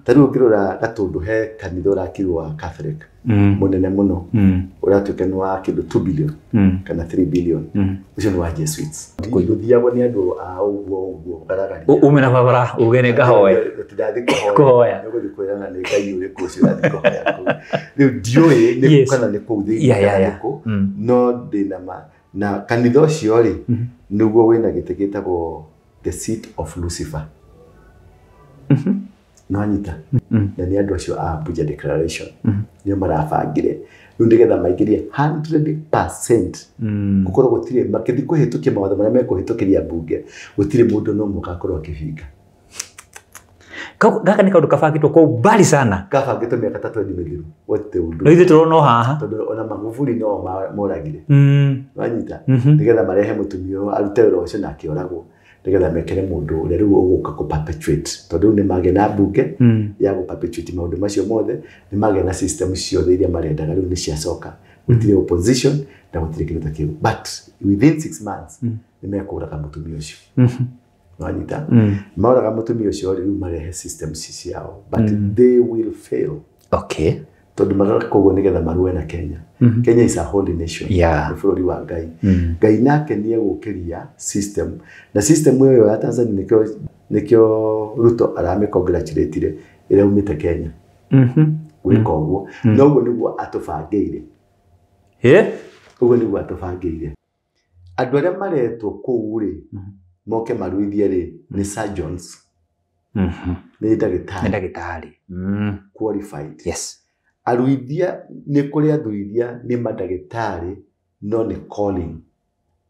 Ta rĩu ũngĩrora Gatũndũ he kanitha ũrakirwo wa Catholic mũnene mũno, ũratuĩka nĩ wa kĩndũ 2 billion kana 3 billion. Ũcio nĩ wa Jesuits. Gũthiagwo nĩ andũ a ũguo ũguo garagaria. Ume na barabara uge nĩ ngahoe. Tũtirathiĩ kũhoya. Kũhoya. Nĩ ũgũthiĩ kwĩrana nĩ Ngai ũrĩkũ ũcio ũrathiĩ kũhoya kũu. Rĩu ndiũĩ nĩ kũ kana nĩ kũu thĩinĩ kana nĩ kũ, no ndĩna ma. Na kanitha ũcio rĩ, nĩguo wĩna gĩtĩ gĩtagwo the seat of Lucifer. Nĩwanyita? Na nĩ andũ acio a Abuja Declaration nĩo marabangire rĩu nĩgetha maingĩrie 100%. Gũkorwo gũtirĩ makĩthiĩ kũhĩtũkia mawatho marĩa mekũhĩtũkĩria mbunge, gũtirĩ mũndũ no ũmwe ũgakorwo akĩbinga. Gaka nĩ kaũndũ kabangĩtwo kwa umbali sana. Kabangĩtwo mĩaka ta 20 mĩthiru. What they will do. No ithuĩ tũrona o haha. Tondũ ona Magufuli no moragire. Wanyita? Nĩgetha marehe mũtumia ũyũ arute wĩra ũcio na akĩoragwo, nĩgetha mekĩre mũndũ ũrĩa rĩu ũgũka kũ perpetuate. Tondũ rĩu nĩmagĩa na mbunge ya gũ perpetuate maũndũ macio mothe, nĩmagĩa na system ciothe iria marendaga rĩu nĩciacoka. Gũtirĩ opposition na gũtirĩ kĩndũ ta kĩu. But within 6 months nĩmekũraga mũtumia ũcio. Wanyita? Moraga mũtumia ũcio rĩu marehe system ciao, but they will fail. Okay. Tondũ mareka ũguo nĩgetha marũe na Kenya. Kenya is a holy nation. Nĩ bũrũri wa Ngai. Ngai nake nĩ egũkĩria system. Na system ĩyo ya Tanzania nĩkĩo Ruto aramĩ-congratulate-ire ĩrĩa umĩte Kenya. Gwĩka ũguo. Na ũguo nĩguo atũbangĩire. Ũguo nĩguo atũbangĩire. Andũ arĩa maretwo kũu rĩ, moke maruithie rĩ, nĩ surgeons. Nĩ ndagĩtarĩ. Nĩ ndagĩtarĩ. Qualified. Yes. Aruithia nĩ kũrĩ athuithia nĩ mandagĩtarĩ no nĩ calling.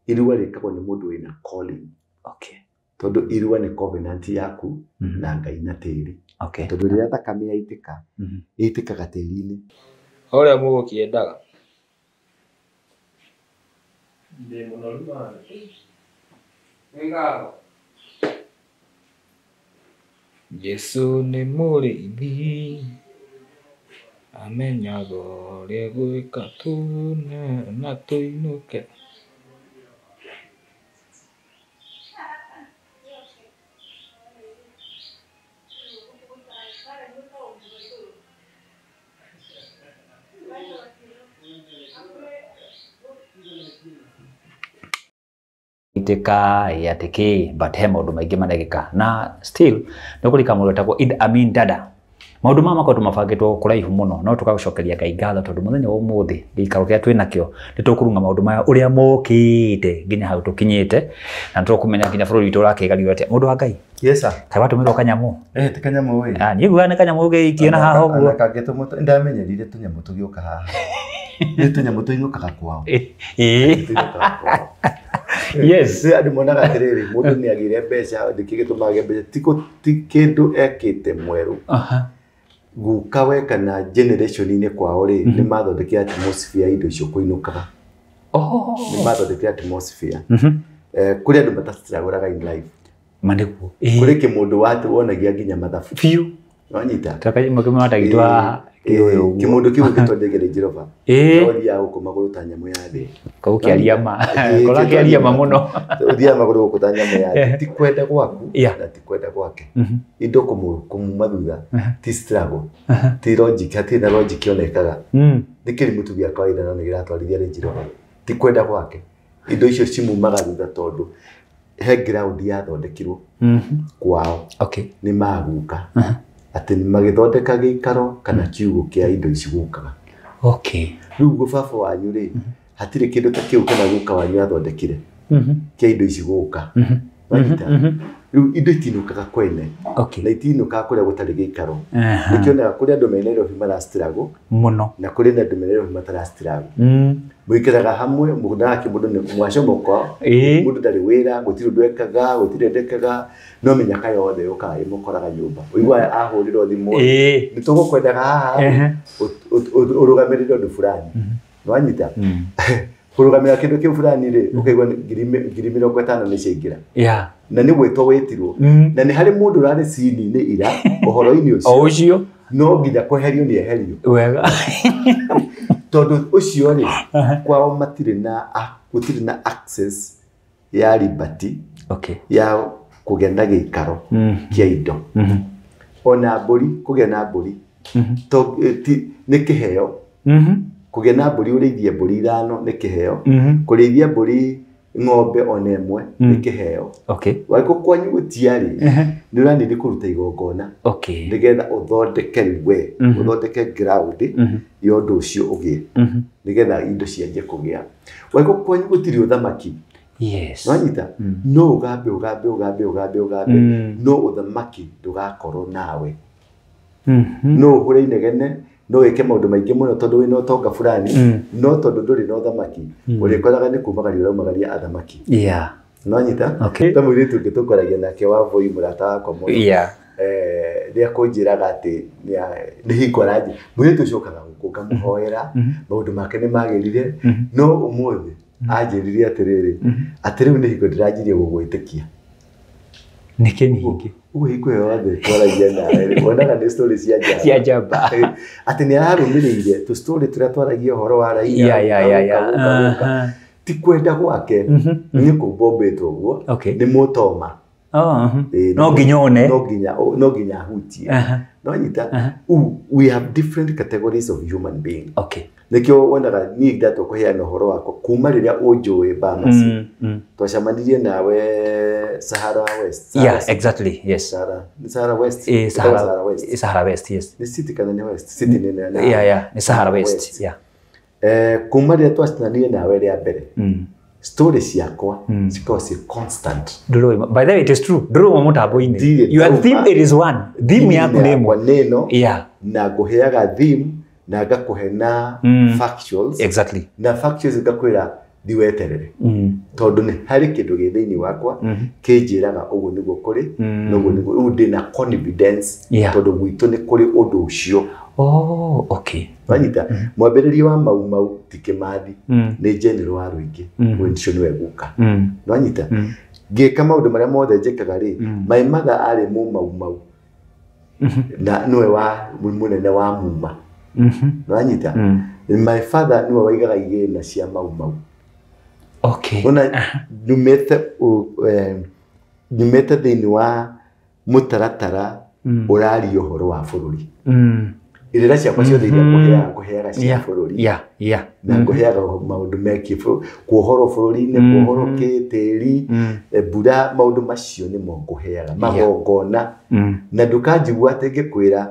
Irua rĩkagwo nĩ mũndũ wĩna calling. Okay. Tondũ irua nĩ covenant yaku na Ngai na tĩri. Okay. Tondũ rĩrĩa thakame yaitĩka, ĩitĩkaga tĩri-inĩ. Ũrĩa mũgũkĩendaga. Ndĩ mũnoru mami. Nĩ ngatho. Jesũ nĩ mũrĩithi, amenyaga ũrĩa gwĩka tune na tũinũke. Itĩka atĩ kĩ, but he maũndũ maingĩ marekĩka na still nĩ kũrika mũndũ wĩtagwo Idi Amin Dada. Maũndũ maya makoretwo mabangĩtwo kũraihu mũno, no tũgagũcokeria Ngai ngatho tondũ mũthenya wa ũmũthĩ gĩikaro kĩrĩa twĩ nakĩo nĩ tũkũrunga maũndũ maya ũrĩa mokĩte nginya hau tũkinyĩte, na nĩ tũkũmenya nginya bũrũri witũ ũrakĩgariũra atĩa. Mũndũ wa Ngai? Yes, sir. Kaĩ watũmĩrwo kanyamũ? Ti kanyamũ ĩ. Niĩ ngugaga nĩ kanyamũ gĩikio na haha ũguo. Ona kangĩ tũmũ, ndamenyerire tũnyamũ tũgĩũka haha. Nĩ tũnyamũ tũinũkaga kwao. Tũinũkaga kwao. Yes. Nĩ andũ monaga atĩrĩrĩ, mũndũ nĩ agĩire mbeca, nĩkĩ gĩtũmaga agĩe mbeca? Ti kĩndũ ekĩte mwerũ. Guka we kana generation-inĩ kwao rĩ, nĩ mathondekire atmosphere ya indo icio kũinũkaga. Nĩ mathondekire atmosphere. Kũrĩ andũ matastruggle-aga in life. Ma nĩguo. Kũrĩ kĩmũndũ wonagia nginya mathabu. Biũ. Wanyita? Makĩmwona haha. Kĩmũndũ kĩu gĩtwendete Range Rover. No ũthiaga gũkũ magũrũ ta nyamũ ya thĩ. Kau kĩaria ma. Korwo kĩaria ma mũno. Ũthiaga magũrũ gũkũ ta nyamũ ya thĩ. Ti kwenda gwaku na ti kwenda gwake. Indo kũmuma thutha ti struggle. Ti logic, hatirĩ na logic yonekaga. Nĩ kĩrimũ tu gĩa kawaida no nĩ kĩratwarithia Range Rover. Ti kwenda gwake. Indo icio cimumaga thutha tondũ he ground yathondekirwo kwao. Okay. Nĩ maguka. Atĩ magĩthondeka gĩikaro kana kiugũ kĩa indo ici gũkaga. Okay. Rĩu ũguo baba wanyu rĩ, hatirĩ kĩndũ ta kĩu kana guka wanyu athondekire kĩa indo ici gũka. Wanyita? Rĩu indo itinũkaga kwene. Okay. Na itinũkaga kũrĩa gũtarĩ gĩikaro. Nĩkĩonaga kũrĩ andũ me Nairobi marastruggle mũno. Na kũrĩ na andũ me Nairobi matarastruggle. Mũikaraga hamwe, mũgũndaga kĩmũndũ nĩ mwacomoka. Mũndũ ndarĩ wĩra, gũtirĩ ũndũ ekaga, gũtirĩ ndekaga, no mĩnyaka yothe yũkaga ĩmũkoraga nyũmba. Ũiguaga ahũrĩrwo thimũ. Nĩ tũgũkwendaga haha, ũrũgamĩrĩre ũndũ fulani. Nĩwanyita? Kũrũgamĩrĩra kĩndũ kĩu fulani rĩ, ũkaigua nĩ ngiri mĩrongo ĩtano nĩ ciaingĩra. Na nĩ gwĩtwo wĩtirwo. Na nĩ harĩ mũndũ ũrarĩ cini-inĩ ira, ũhoro-inĩ ũcio. O ũcio. No nginya kweherio nĩ eherio. Wega. Tondũ ũcio rĩ, kwao matirĩ na gũtirĩ na access ya liberty Okay. ya kũgĩa na gĩikaro kĩa indo. Ona mbũri kũgĩa na mbũri nĩ kĩheo. Kũgĩa na mbũri ũrĩithie mbũri 5 nĩ kĩheo. Kũrĩithia mbũri ng'ombe ona ĩmwe nĩ kĩheo. Okay. Wangĩkorwo kwanyu gũtiarĩ nĩ ũranĩrĩ kũruta igongona. Okay. Nĩgetha ũthondeke we ũthondeke ground ya ũndũ ũcio ũgĩe. Nĩgetha indo cianjie kũgĩa. Wangĩkorwo kwanyu gũtirĩ ũthamaki. Yes. Nwanyita no ũgambe ũgambe ũgambe ũgambe ũgambe no ũthamaki ndũgakorwo nawe. No ũhũre inegene no wĩke maũndũ maingĩ mũno tondũ wĩna ũtonga fulani no tondũ ndũrĩ na ũthamaki ũrĩkoraga nĩ kumagaria ũraumagaria athamaki. Yeah. Nwanyita? Okay. Ta mũirĩtu ũngĩ tũkoragia nake wa Voi mũrata wakwa mũno. Yeah. Nĩ akũnjĩraga atĩ nĩ hingo aranjĩra mũirĩtu ũcio okaga gũkũ ngamũhoera maũndũ make nĩ magĩrire no ũmũthĩ anjĩrire atĩrĩrĩ atĩ rĩu nĩ hingo ndĩranjirie gũgwĩtĩkia. Nĩkĩ ningĩ? Ũguo hingo ĩyo yothe twaragia nawe wonaga nĩ story cia njamba. Cia njamba. Atĩ nĩ ararũmĩrĩire tũ story tũrĩa twaragia ũhoro wa Raila. Ti kwenda gwake nĩ kũmbombĩtwo ũguo nĩ mũtoma. No nginya one. No nginya ahutie. No nyita we have different categories of human being. Okay. Nĩkĩo wonaga niĩ ndatua kũheana ũhoro wakwa kuma rĩrĩa ũnjũĩ Bamas. Twacemanirie nawe Sahara West. Yeah, exactly. Yes. Sahara West. Sahara West. Sahara West, yes. Nĩ city kana nĩ West? City nĩ nene. Yeah, yeah. Nĩ Sahara West. Yeah. Kuma rĩrĩa twacemanirie nawe rĩa mbere. Story ciakwa cikoragwo ciĩ constant. By the way, it is true. Ndũrũma mũtambo-inĩ. Your theme it is one. Theme yaku nĩ ĩmwe. Nĩ ĩno. Yeah. Na ngũheaga theme na ngakũhe na factuals. Exactly. Na factuals ngakwĩra thi weterere. Tondũ nĩ harĩ kĩndũ gĩ thĩinĩ wakwa kĩnjĩraga ũguo nĩguo kũrĩ na ũguo nĩguo rĩu ndĩna confidence tondũ gwitũ nĩ kũrĩ ũndũ ũcio. Oh, okay. Wanyita mwambĩrĩrio wa Mau Mau ti Kĩmathi nĩ general wa Rũingĩ ũcio nĩwe guka. Wanyita ngĩka maũndũ marĩa mothe njĩkaga rĩ my mother arĩ mu Mau Mau na nĩwe wa mũnene wa Muma. Wanyita my father nĩwe waigaga igĩna cia Mau Mau. Okay. Ona nyumĩte thĩinĩ wa mũtaratara ũraria ũhoro wa bũrũri. Irĩra ciakwa ciothe iria ngũheaga cia bũrũri. Yeah, yeah. Na ngũheaga maũndũ megiĩ kuohorwo bũrũri-inĩ, kuohorwo tĩri, mbura, maũndũ macio nĩmo ngũheaga magongona. Na ndũkanjigua atĩ ngĩkwĩra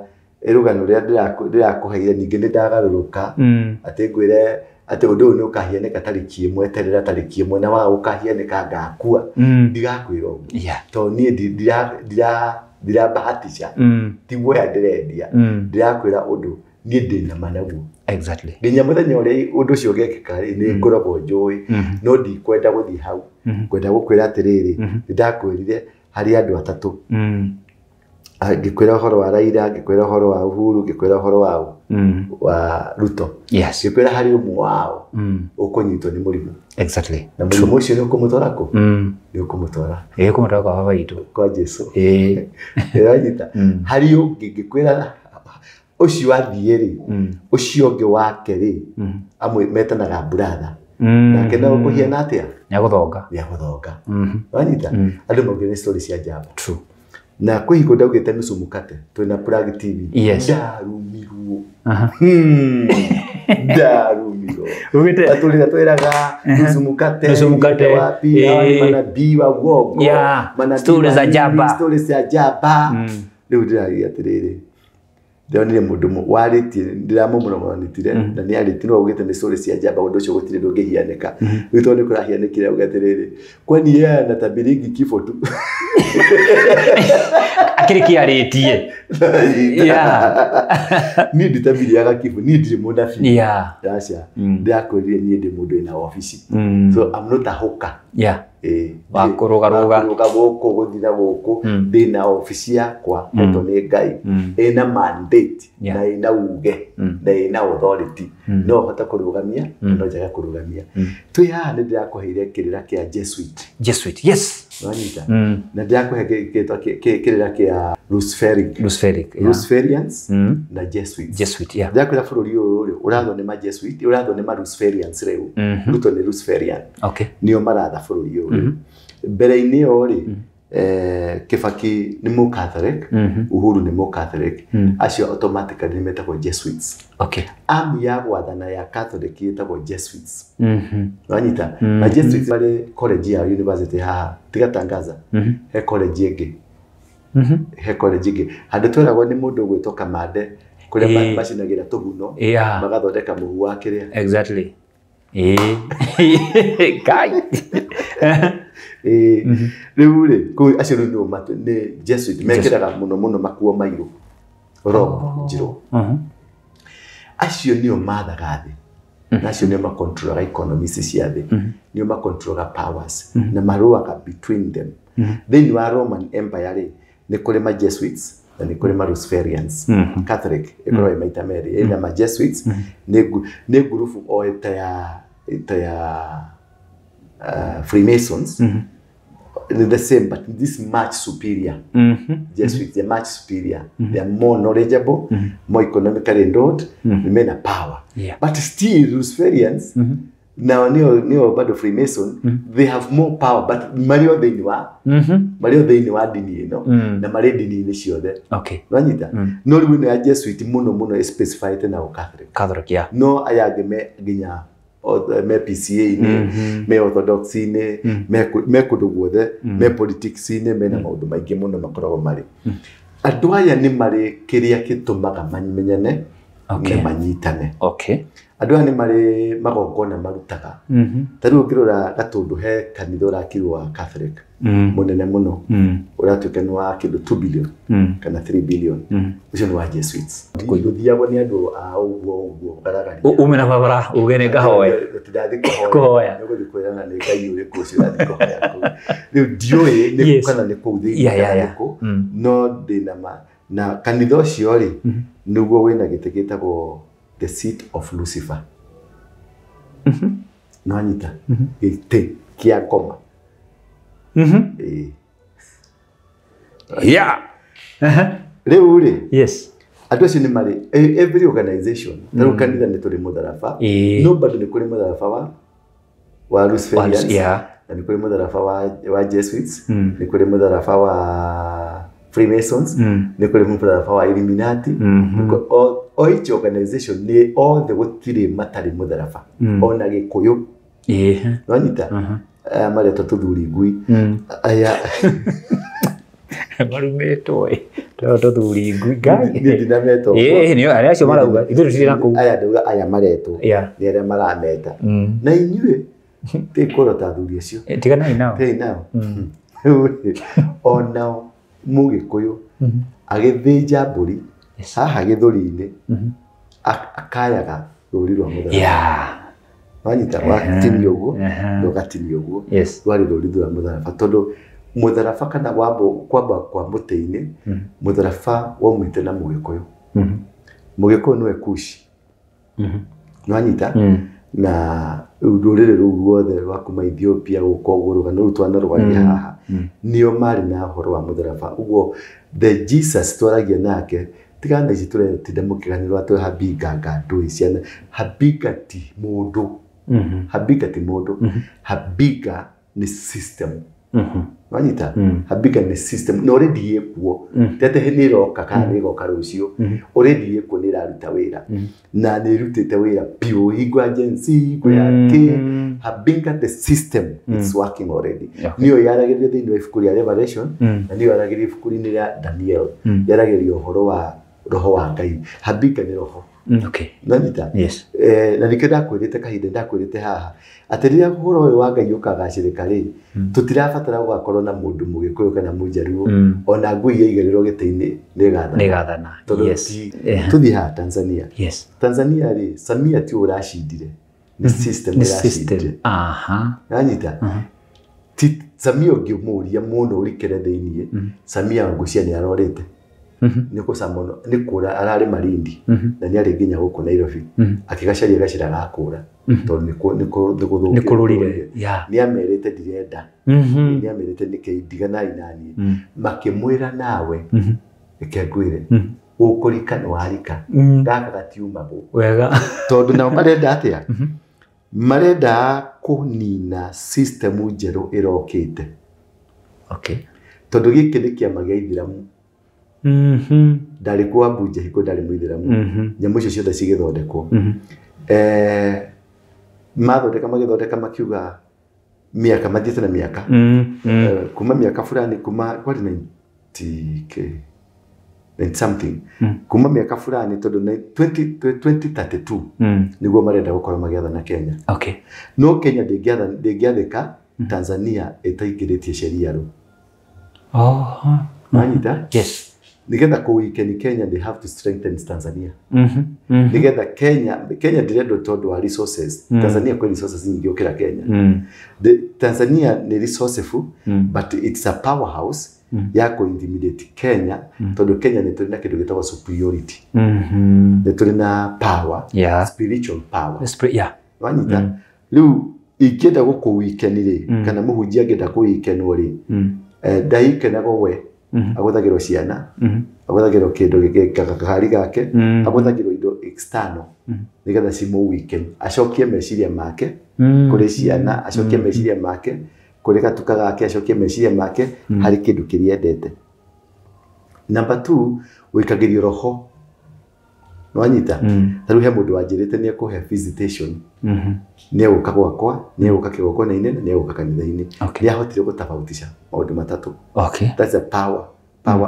rũgano rũrĩa ndĩrakũheire ningĩ nĩ ndagarũrũka atĩ ngwĩre atĩ ũndũ ũyũ nĩ ũkahianĩka tarĩki ĩmwe eterera tarĩki ĩmwe na waga ũkahianĩka ngakua. Ndigakwĩra ũguo. Tondũ niĩ ndirabahatisha. Ti guoya ndĩrendia. Ndĩrakwĩra ũndũ niĩ ndĩna ma naguo. Exactly. Nginya mũthenya ũrĩa ũndũ ũcio ũgekĩka rĩ nĩ ngoragwo njũĩ no ndikwenda gũthiĩ hau. Ngwenda gũkwĩra atĩrĩrĩ nĩ ndakwĩrire harĩ andũ atatũ. Ngĩkwĩra ũhoro wa Raila, ngĩkwĩra ũhoro wa Uhuru, ngĩkwĩra ũhoro wa Ruto. Yes. Ngĩkwĩra harĩ ũmwe wao ũkũnyitwo nĩ mũrimũ. Exactly. Na mũrimũ ũcio nĩ ũkũmũtwara kũ? Nĩ ũkũmũtwara. Ĩĩ kũmũtwara kwa baba witũ. Kwa Jesũ. Ĩĩ. Ĩranyita. Harĩ ũngĩ ngĩkwĩra ũcio athiĩ rĩ, ũcio ũngĩ wake rĩ, amwe metanaga brother. Nake no ũkũhiana atĩa? Nĩ agũthonga. Nĩ agũthonga. Wanyita? Andũ maugire nĩ story cia njamba. True. Na kwĩ hingo ndaugĩte nusu mukate twĩna Plug TV. Yes. Ndarumirwo. Ndarumirwo. Ugĩte Atũrĩra twĩraga nusu mukate. Nusu mukate. Wapi hawa ni manabii wa uongo. Yeah. Manabii Stories za njamba. Stories za njamba. Rĩu ndĩragia atĩrĩrĩ. Ndĩronire mũndũ warĩtie ndĩramũmũromonitire na nĩ arĩtie no augĩte nĩ stories cia njamba ũndũ ũcio gũtirĩ ndũngĩhianĩka. Rĩu tondũ nĩ kũrahianĩkire auga atĩrĩrĩ kwani yeye anatabirigi kifo tu. Akĩrĩ kĩarĩtie. Yeah. Niĩ nditabiriaga kifo, niĩ ndirĩ mũnabii. Yeah. Aca. Ndĩrakwĩrire niĩ ndĩ mũndũ wĩna wabici. So I'm not a hawker. Yeah. Wa kũrũgarũga. Wa kũrũga gũkũ gũthiĩ na gũkũ. Ndĩna obici yakwa hetwo nĩ Ngai. Ĩna mandate na ĩna uge na ĩna authority. No hote kũrũgamia na no njage kũrũgamia. Twĩ haha nĩ ndĩrakũheire kĩrĩra kĩa Jesuit. Jesuit, yes. Wanyita? Na ndĩrakũhe kĩrĩra kĩa Luciferic. Luciferic, yeah. Luciferians na Jesuits. Jesuit, yeah. Ndĩrakwĩra bũrũri ũyũ rĩ ũrathwo nĩ ma Jesuit, ũrathwo nĩ ma Luciferians rĩu. Ruto nĩ Luciferian. Okay. Nĩo maratha bũrũri ũyũ. Mbere-inĩ ĩyo rĩ Kibaki nĩ mũ Catholic, Uhuru nĩ mũ Catholic, acio automatically nĩ metagwo Jesuits. Okay. Arm ya gwathana ya Catholic ĩtagwo Jesuits. Wanyita? Na Jesuits marĩ college ya university haha, tiga Tangaza. He college ĩngĩ. He college ĩngĩ. Handũ tweragwo nĩ mũndũ ũgwĩtwo Kamande, kũrĩa macinagĩra tũhuno, magathondeka mũhu wa kĩrĩa. Exactly. Kai. Rĩu rĩ, kũu acio rĩu nĩo nĩ Jesuit, mekĩraga mũno mũno makuo mairũ, robe njirũ. Acio nĩo mathaga thĩ, na acio nĩo makontrolaga economy ici cia thĩ, nĩo makontrolaga powers, na marũaga between them. Thĩinĩ wa Roman Empire rĩ, nĩ kũrĩ ma Jesuits na nĩ kũrĩ ma Luciferians. Catholic ĩkoragwo ĩ maita merĩ, ĩna ma Jesuits, nĩ ngurubu o ta ya Freemasons. The same, but this much superior. Jesuits, they're much superior. They are more knowledgeable, more economically endowed, remain a power. Yeah. But still, Luciferians, now neo bado Freemason, they have more power, but mario thĩinĩ wa mario thĩinĩ wa dini ĩno, na marĩ dini-inĩ ciothe. Okay. Wanyita? No rĩu ĩno ya Jesuit mũno mũno specified na Catholic. Catholic, yeah. No aya angĩ me nginya me PCA-inĩ, me Orthodox-inĩ, me kũndũ guothe, me politics-inĩ, mena maũndũ maingĩ mũno makoragwo marĩ. Andũ aya nĩ marĩ kĩrĩa gĩtũmaga mamenyane na manyitane. Okay. Andũ aya nĩ marĩ magongona marutaga. Ta rĩu ũngĩrora Gatũndũ he kanitha ũrakirwo wa Catholic mũnene mũno, ũratuĩka nĩ wa kĩndũ 2 billion kana 3 billion. Ũcio nĩ wa Jesuits. Gũthiagwo nĩ andũ a ũguo ũguo garagaria. Ume na barabara uge nĩ ngahoe. Tũtirathiĩ kũhoya. Nĩ ũgũthiĩ kwĩrana nĩ Ngai ũrĩkũ ũcio ũrathiĩ kũhoya kũu. Rĩu ndiũĩ nĩ kana nĩ kũu thĩinĩ kana nĩ kũ, no ndĩna ma. Na kanitha ũcio rĩ, nĩguo wĩna gĩtĩ gĩtagwo the seat of Lucifer. No anyita gĩtĩ kĩa ngoma. Yeah. Rĩu rĩ, yes. Andũ acio nĩ marĩ every organization. Ta rĩu kanitha nĩ tũrĩ mũtharaba. No bado nĩ kũrĩ mũtharaba wa Luciferians. Yeah. Na nĩ kũrĩ mũtharaba wa Jesuits, nĩ kũrĩ mũtharaba wa Freemasons, nĩ kũrĩ mũtharaba wa Illuminati. O each organization nĩ othe gũtirĩ matarĩ mũtharaba. Ona Gĩkũyũ. Wanyita? Aya maretwo tũthuri ngui. Aya marumĩtwo ĩ. Tũthuri ngui ngai. Niĩ ndinametwo. Ĩĩ, nĩ arĩa acio marauga ithuĩ tũtirĩ na kũu. Aya ndauga aya maretwo. Nĩ arĩa marameta. Na inyuĩ tĩkũrwo ta athuri acio. Tiganai nao. Tiganai nao. Onao Mũgĩkũyũ agĩthĩnja mbũri haha gĩthũri-inĩ akayaga rũri rwa mũtharaba. Yeah. Wanyita watinia ũguo na ũgatinia ũguo. Rwarĩ rũri rwa mũtharaba tondũ mũtharaba kana kwamba kwa mũtĩ-inĩ, mũtharaba waumĩte na Mũgĩkũyũ. Mũgĩkũyũ nĩwe Kushi. Nĩwanyita? Na rũrĩrĩ rũu ruothe rwa kuma Ethiopia gũka ũguo rũgano rũu twanarwaria haha nĩo marĩ na ũhoro wa mũtharaba. Ũguo the Jesus twaragia nake tigana ici tũretinda mũkĩganĩrwo atĩ Habinga anga ndũĩ ciana. Habinga ti mũndũ. Habinga ti mũndũ. Habinga nĩ system. Wanyita? Habinga nĩ system. Na already ĩkuo. Ti atĩ nĩ ĩroka kana nĩ ĩgoka rũciũ. Already ĩkuo nĩ ĩraruta wĩra. Na nĩ ĩrutĩte wĩra biũ. Hingo ya Gen Z, hingo ya K. Habinga the system it's working already. Nĩyo yaragĩrio thĩinĩ wa ibuku rĩa Revelation, na nĩyo yaragĩrio ibuku-inĩ rĩa Daniel. Yaragĩrio ũhoro wa roho wa Ngai. Habinga nĩ roho. Okay. Nanyita? Yes. Na nĩkĩo ndakwĩrĩte kahinda ndakwĩrĩte haha atĩ rĩrĩa ũhoro ũyũ wa Ngai ũkagacĩrĩka rĩ, tũtirabatara gũgakorwo na mũndũ Mũgĩkũyũ kana Mũjaruo, ona ngui yaigĩrĩrwo gĩtĩ-inĩ nĩ ĩgathana. Nĩ ĩgathana. Yes. Tũthiĩ haha Tanzania. Yes. Tanzania rĩ, Samia ti ũracindire. Nĩ system ĩracindire. Aha. Nanyita? Ti Samia ũngĩmũria mũno ũrikĩre thĩiniĩ, Samia ngũcia nĩ arorĩte. Nĩ kũcama nĩ kũra ararĩ Malindi na nĩ arĩ nginya gũkũ Nairobi akĩgacaria gacĩra ga kũra tondũ nĩ kũrũrire. Nĩ amerĩte ndirenda, nĩ amerĩte nĩkĩ ndiganai naniĩ, makĩmwĩra nawe reke ngwĩre ũkũrika nĩ warika gaka gatiumagwo wega tondũ nao marenda atĩa? Marenda kũnina system njerũ ĩrokĩte. Okay. Tondũ gĩkĩ nĩ kĩama gĩa Ithĩramu. Ndarĩ kwa Abuja hingo ndarĩ mũithĩramu. Nyamũ icio ciothe cigĩthondekwo. Mathondeka magĩthondeka makiuga mĩaka mathiĩte na mĩaka. Kuma mĩaka fulani kuma kwari 90 something. Kuma mĩaka fulani tondũ 2032 nĩguo marenda gũkorwo magĩathana Kenya. Okay. No Kenya ndĩngĩathĩka Tanzania ĩtaingĩrĩtie sheria rũ. Oh. Manyita? Yes. Nigetha kũweaken Kenya, they have to strengthen Tanzania. Nigetha Kenya ndĩrendwo tondũ wa resources. Tanzania kwĩ resources nyingĩ gũkĩra Kenya. Tanzania nĩ resourceful, but it's a powerhouse ya kũ-intimidate Kenya, tondũ Kenya nĩ tũrĩ na kĩndũ gĩtagwo superiority. Nĩ tũrĩ na power, spiritual power. Yeah. Wanyita? Rĩu ingĩenda gũkũ-weaken rĩ, kana mũhunjia angĩenda kũ-weakenwo rĩ, ndaikenagwo we. Agũthagĩrwo ciana, agũthagĩrwo kĩndũ gakari gake, agũthagĩrwo indo external nĩgetha cimũ weaken, acokie meciria make kũrĩ ciana, acokie meciria make kũrĩ gatuka gake, acokie meciria make harĩ kĩndũ kĩrĩa endete. Number 2, wĩkagĩrio roho. Nĩwanyita? Ta rĩu he mũndũ wanjĩrĩte nĩ ekũhe visitation. Nĩ egũka gwakwa, nĩ egũka kĩgongona-inĩ na nĩ egũka kanitha-inĩ. Nĩ ahotire gũtabautisha maũndũ matatũ. Okay. That's the power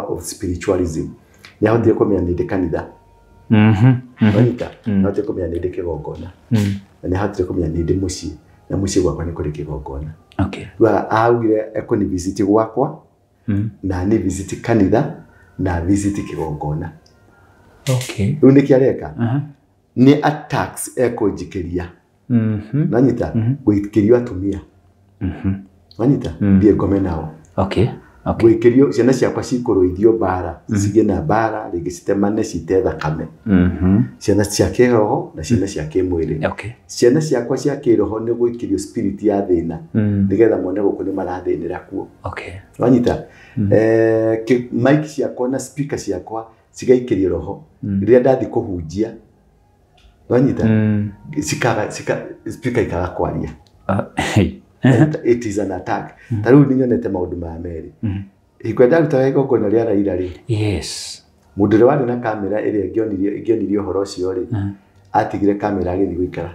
of spiritualism. Nĩ ahotire kũmenya nĩ ndĩ kanitha. Nĩwanyita? Nĩ ahotire kũmenya nĩ ndĩ kĩgongona. Na nĩ ahotire kũmenya nĩ ndĩ mũciĩ. Na mũciĩ gwakwa nĩ kũrĩ kĩgongona. Okay. Rĩu augire ekũni visit gwakwa, na nĩ visit kanitha, na visit kĩgongona. Okay. Rĩu nĩkĩ areka? Nĩ attacks ekũnjikĩria. Nanyita? Gũikĩrio atumia. Nanyita? Thiĩ ngome nao. Okay. Okay. Gũikĩrio ciana ciakwa cikũrũithio mbara, cigĩe na mbara, rĩngĩ citemane, cite thakame. Ciana cia kĩroho na ciana cia kĩmwĩrĩ. Okay. Ciana ciakwa cia kĩroho nĩ gũikĩrio spirit ya thĩna, nĩgetha mone gũkũ nĩ marathĩnĩra kuo. Okay. Wanyita? Mic ciakwa na speaker ciakwa cigaikĩrio roho. Rĩrĩa ndathiĩ kũhunjia, wanyita? Speaker ikaga kwaria. It is an attack. Ta rĩu nĩ nyonete maũndũ maya merĩ. Hingo ĩrĩa ndarutaga igongona rĩa Raila rĩ, Yes. mũndũ ũrĩa warĩ na kamera ĩrĩa ĩngĩonirie ũhoro ũcio rĩ, atigire kamera agĩthiĩ gũikara.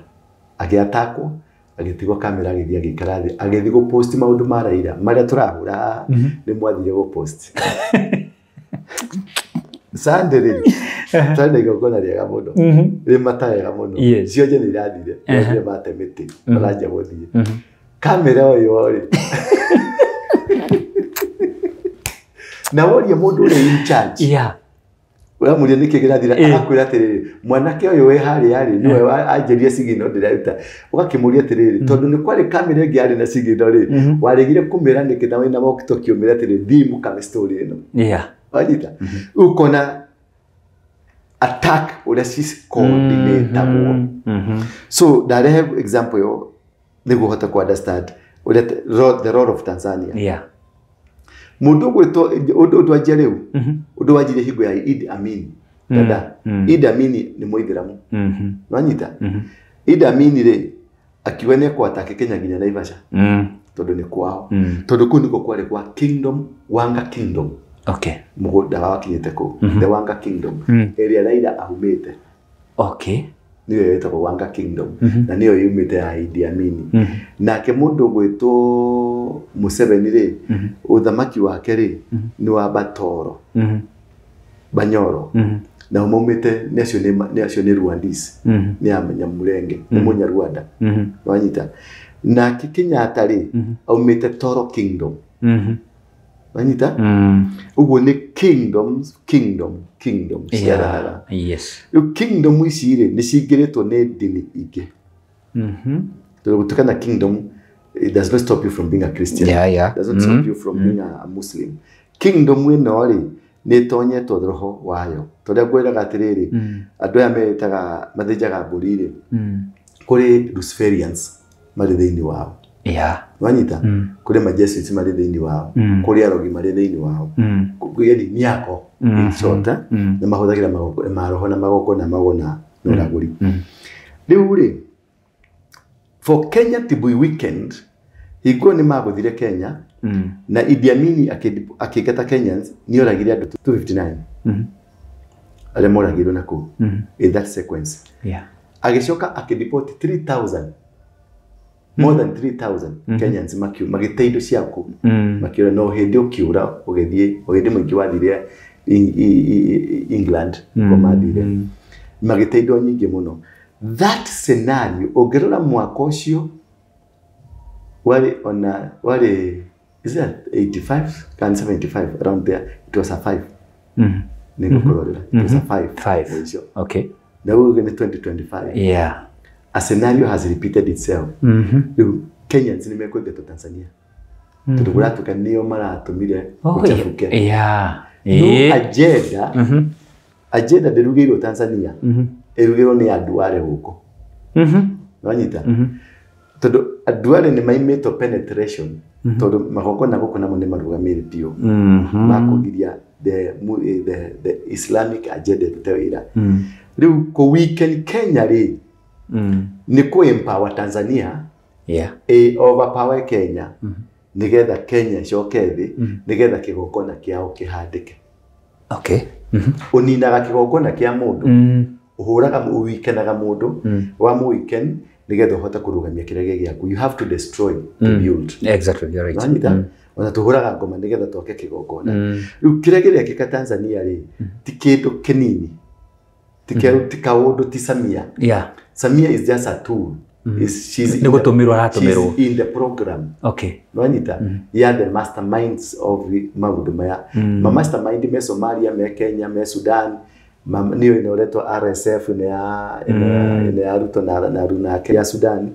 Agĩatakwo, agĩtigwo kamera agĩthiĩ agĩikara thĩ, agĩthiĩ gũpost maũndũ ma Raila marĩa tũrahũra haha, nĩ mwathire gũpost. Sunday rĩ, twarĩ na igongona rĩega mũno, rĩ mata wega mũno. Cionje nĩ irathire, irathire mate mĩtĩ, maranjia gũthiĩ. Kamera ũyũ rĩ, na woria mũndũ ũrĩa in charge. Yeah. Ũramũria nĩkĩ kĩrathira, agakwĩra atĩrĩrĩ, mwanake ũyũ wĩ harĩa rĩ, nĩwe anjĩria sigino ndĩraruta. Ũgakĩmũria atĩrĩrĩ, tondũ nĩ kwarĩ kamera ĩngĩ yarĩ na sigino rĩ, waregire kũmĩra nĩkĩ na wĩna walkie-talkie ũmĩre atĩrĩ, thiĩ mũkame story ĩno. Yeah. Wanyita? Ũkona attack ũrĩa ci-coordinatagwo. So ndarehe example ĩyo nĩguo ũhote kũ understand ũrĩa the role of Tanzania. Yeah. Mũndũ ũgwĩtwo ũndũ wanjia rĩu, ũndũ wanjirie hingo ya Idi Amin. Dada, Idi Amin nĩ mũithĩramu. Nĩwanyita? Idi Amin rĩ, akiuga nĩ ekũatake Kenya nginya Naivasha. Tondũ nĩ kwao. Tondũ kũu nĩkuo kwarĩ kwa Kingdom, Wanga Kingdom. Okay. Mũgũnda wakinyĩte kũu, the Wanga Kingdom. Ĩrĩa Raila aumĩte. Okay. Nĩyo ĩtagwo Wanga Kingdom. Na nĩyo yumĩte ya Idi Amin. Nake mũndũ ũgwĩtwo Museveni rĩ, ũthamaki wake rĩ, nĩ wa Batoro. Banyoro. Nao maumĩte nĩ acio nĩ Rwandese. Nĩ a Nyamulenge, nĩ Mũnyarwanda. Wanyita? Nake Kenyatta rĩ, aumĩte Toro Kingdom. Wanyita? Ũguo nĩ kingdoms, kingdom, kingdom ciarahara. Yes. Rĩu kingdom ici rĩ, nĩ cingĩrĩtwo nĩ ndini ingĩ. Tondũ gũtuĩka na kingdom, it does not stop you from being a Christian. Yeah, yeah. It does not stop you from being a Muslim. Kingdom ĩno rĩ, nĩ ĩtonyetwo roho wayo. Tondũ ngwĩraga atĩrĩrĩ, andũ aya meĩtaga mathĩnjaga mbũri rĩ, kũrĩ Luciferians marĩ thĩinĩ wao. Yeah. Wanyita? Kũrĩ ma Jesuits marĩ thĩinĩ wao, kũrĩ arogi marĩ thĩinĩ wao. Yaani mĩako in short, nĩ mahũthagĩra maroho na magongona magona na ũragũri. Rĩu rĩ, for Kenya to be weakened, Hingo nĩ magũthire Kenya na Idi Amin akĩingata Kenyans nĩ oragire andũ 259 arĩa moragirwo na kũu in that sequence. Agĩcoka akĩdeport 3000, more than 3000 Kenyans magĩte indo ciaku makĩũra. No hĩndĩ ũkĩũra ũgĩthiĩ, o hĩndĩ mũingĩ wathire England nĩkuo mathire, magĩte indo nyingĩ mũno. That scenario ũngĩrora mwaka ũcio warĩ ona warĩ, is that 85 kana 75, around there? It was a 5. Nĩngũkũrorera, it was a 5. Five. Mũico. Na ũguo nĩ 2025. A scenario has repeated itself. Rĩu Kenyans nĩ mekũingatwo Tanzania tondũ kũratuĩka nĩo maratũmire gũchabuke. No agenda ndĩrugĩirwo Tanzania, ĩrugĩirwo nĩ andũ arĩa gũkũ. Wanyita? Tondũ andũ arĩa nĩ maimĩtwo penetration, tondũ magongona gũkũ namo nĩ marũgamĩire biũ makũgiria the Islamic agenda ĩrute wĩra. Rĩu kũ weaken Kenya rĩ, nĩ kũ empower Tanzania ĩ overpower Kenya nĩgetha Kenya ĩcoke thĩ, nĩgetha kĩgongona kĩao kĩhandĩke. Ũninaga kĩgongona kĩa mũndũ, ũhũraga, ũwikenaga mũndũ wa mũwiken nĩgetha ũhote kũrũgamia kĩrĩa gĩ gĩaku. You have to destroy to build. Exactly, you're right. Wanyita? Ona tũhũraga ngoma nĩgetha twake kĩgongona. Rĩu kĩrĩa kĩrekĩka Tanzania rĩ, ti kĩndũ kĩnini, ti kaũndũ, ti Samia. Samia is just a tool. She's in Nĩ gũtũmĩrwo aratũmĩrwo. She's in the program. Nwanyita? Ya the masterminds of maũndũ maya. Ma mastermind me Somalia, me Kenya, me Sudan, nĩyo ĩno ĩretwo RSF, ĩno ya ĩno ya Ruto na Runake ya Sudan,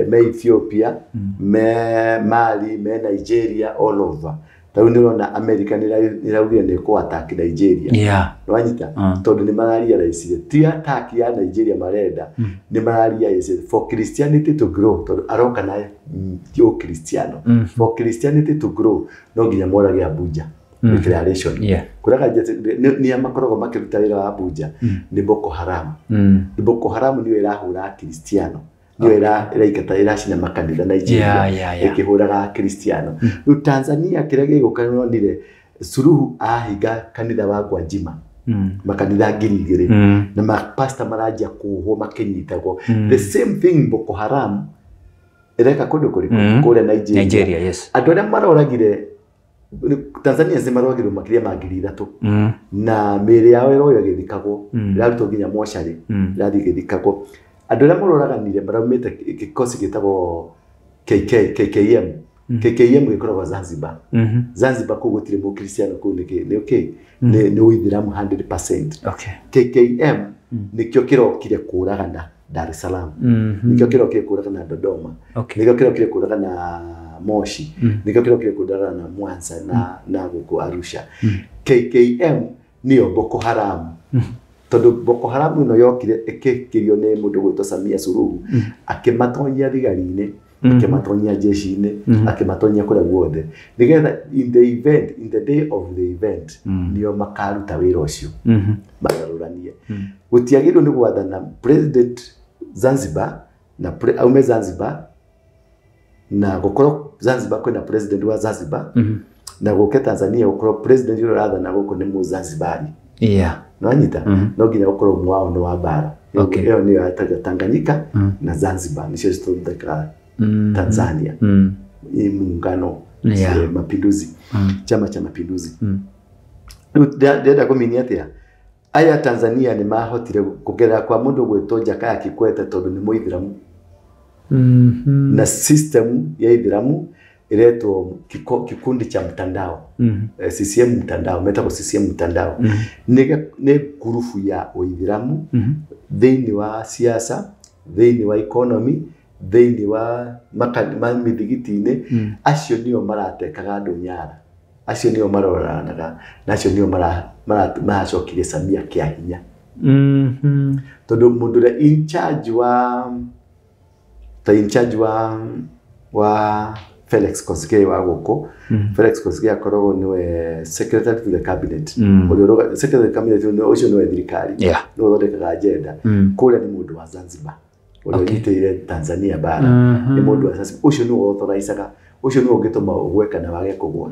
me Ethiopia, me Mali, me Nigeria, all over. Ta rĩu nĩ ũrona America nĩ ĩraugire nĩ ĩkũ attack Nigeria. Nwanyita? Tondũ nĩ mararealize ti attack ya Nigeria marenda, nĩ mararealize for Christianity to grow, tondũ aroka na ti ũkristiano, for Christianity to grow no nginya morage Abuja declaration. Kũraga nĩ makoragwo makĩruta wĩra wa Abuja nĩ Boko Haram. Boko Haram nĩyo ĩrahũra Akristiano, nĩyo ĩraingata, ĩracina makanitha Nigeria, ĩkĩhũraga Akristiano. Rĩu Tanzania kĩrĩa gĩgũka, nĩwonire Suluhu ahinga kanitha wa Gwajima, makanitha 2000, na mapasta maranjia kuhwo makĩnyitagwo. The same thing Boko Haram ĩreka kũndũ kũrĩkũ? Kũrĩa Nigeria. Nigeria, yes. Andũ arĩa maroragire Tanzania nĩ maroragirwo makĩria ma 3000, na mĩĩrĩ yao ĩroyo ĩgĩthikagwo, ĩrarutwo nginya mocarĩ, ĩrathiĩ ĩgĩthikagwo. Andũ arĩa maroraganire maraumĩte gĩkosi gĩtagwo KK, KKM. KKM gĩkoragwo Zanzibar. Zanzibar kũu gũtirĩ mũkristiano, kũu nĩ nĩ okay, nĩ ũithĩramu 100%. KKM nĩkĩo kĩrokire kũragana Dar es Salaam, nĩkĩo kĩrokire kũragana Dodoma, nĩkĩo kĩrokire kũragana Moshi, nĩkĩo kĩrokire kũragana Mwanza na gũkũ Arusha. KKM nĩyo Boko Haram, tondũ Boko Haram ĩno yokire ĩkĩkĩrio nĩ mũndũ gwĩtwo Samia Suluhu, akĩmatonyia thigari-inĩ, akĩmatonyia jeshi-inĩ, akĩmatonyia kũrĩa guothe, nĩgetha in the event, in the day of the event, nĩo makaruta wĩra ũcio magarũranie. Gũtiagĩrĩirwo nĩ gwathana president Zanzibar na aume Zanzibar, na gũkorwo Zanzibar kwĩna president wa Zanzibar, na gũke Tanzania gũkorwo president ũrĩa ũrathana gũkũ nĩ Mũzanzibari. Nĩwanyita? No nginya gũkorwo ũmwe wao nĩ wa bara. Ĩyo nĩyo yatagwo Tanganyika na Zanzibar, nĩcio cithondekaga Tanzania. Hii muungano, mapinduzi, Chama cha Mapinduzi. Rĩu ndĩrenda kũminia atĩa, aya Tanzania nĩ mahotire kũgerera kwa mũndũ gwĩtwo Jakaya Kikwete, tondũ nĩ mũithĩramu, na system ya ithĩramu ĩretwo kikundi cha mtandao, CCM mtandao, metagwo CCM mtandao. Nĩ ngurubu ya ũithĩramu thĩinĩ wa siasa, thĩinĩ wa economy, thĩinĩ wa mĩthigiti-inĩ. Acio nĩo maratekaga andũ nyara, acio nĩo maroranaga, na acio nĩo maracokirie Samia kĩa hinya, tondũ mũndũ ũrĩa in charge wa ta in charge wa Felix Koskei wa gũkũ, Felix Koskei akoragwo nĩwe secretary to the cabinet. Ũrĩa secretary to the cabinet ũcio nĩwe thirikari, nĩwe ũthondekaga agenda. Kũrĩa nĩ mũndũ wa Zanzibar. Ũrĩa ũnyitĩrĩire Tanzania bara nĩ mũndũ wa Zanzibar. Ũcio nĩwe authorizaga, ũcio nĩwe ũngĩtũma ũgwe kana wage kũgwa.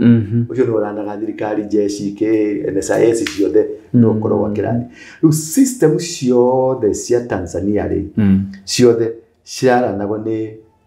Ũcio nĩwe ũranaga thirikari, jeshi, kĩ NSIS ciothe nĩwe ũkoragwo akĩrani. Rĩu system ciothe cia Tanzania rĩ, ciothe ciaranagwo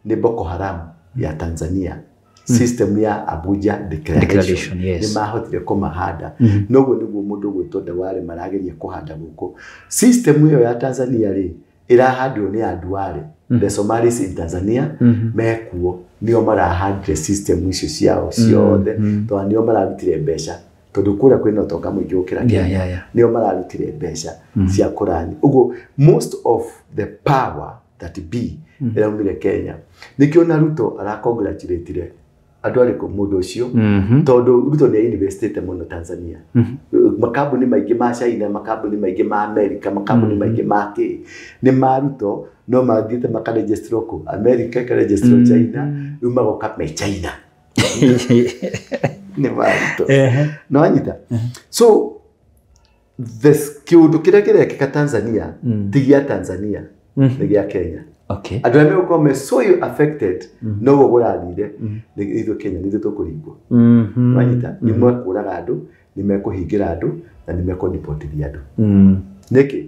nĩ Boko Haram ya Tanzania. System ya Abuja Declaration nĩ mahotire kũmahanda. Noguo nĩguo mũndũ ũgwĩtwo Duale marageria kũhanda gũkũ. System ĩyo ya Tanzania rĩ, ĩrahandwo nĩ Aduale. The Somalis in Tanzania mekuo nĩo marahandire system icio ciao ciothe, tondũ nĩo mararutire mbeca, tondũ kũrĩa kwĩna ũtonga mũingĩ gũkĩra Kenya. Nĩo mararutire mbeca cia kũrani. Ũguo most of the power that be ĩraumire Kenya. Nĩkĩo na Ruto aracongratulate andũ arĩkũ mũndũ ũcio, tondũ Ruto nĩ investite mũno Tanzania. Makambuni maingĩ ma China, makambuni maingĩ ma America, makambuni maingĩ ma kĩ nĩ ma Ruto, no mathiĩte makaregisterwo kũ America, ikaregisterwo China, rĩu magoka me China. Nĩ ma Ruto. No wanyita? So this kĩũndũ kĩrĩa kĩrekĩka Tanzania ti gĩa Tanzania, nĩ gĩa Kenya. Andũ arĩa megũkorwo me so affected noguo kũrathire nĩ ithuĩ Kenya, nĩ ithuĩ tũkũringwo. Wanyita? Nĩ mekũraga andũ, nĩ mekũhingĩra andũ, na nĩ mekũdipotithia andũ. Nĩkĩ?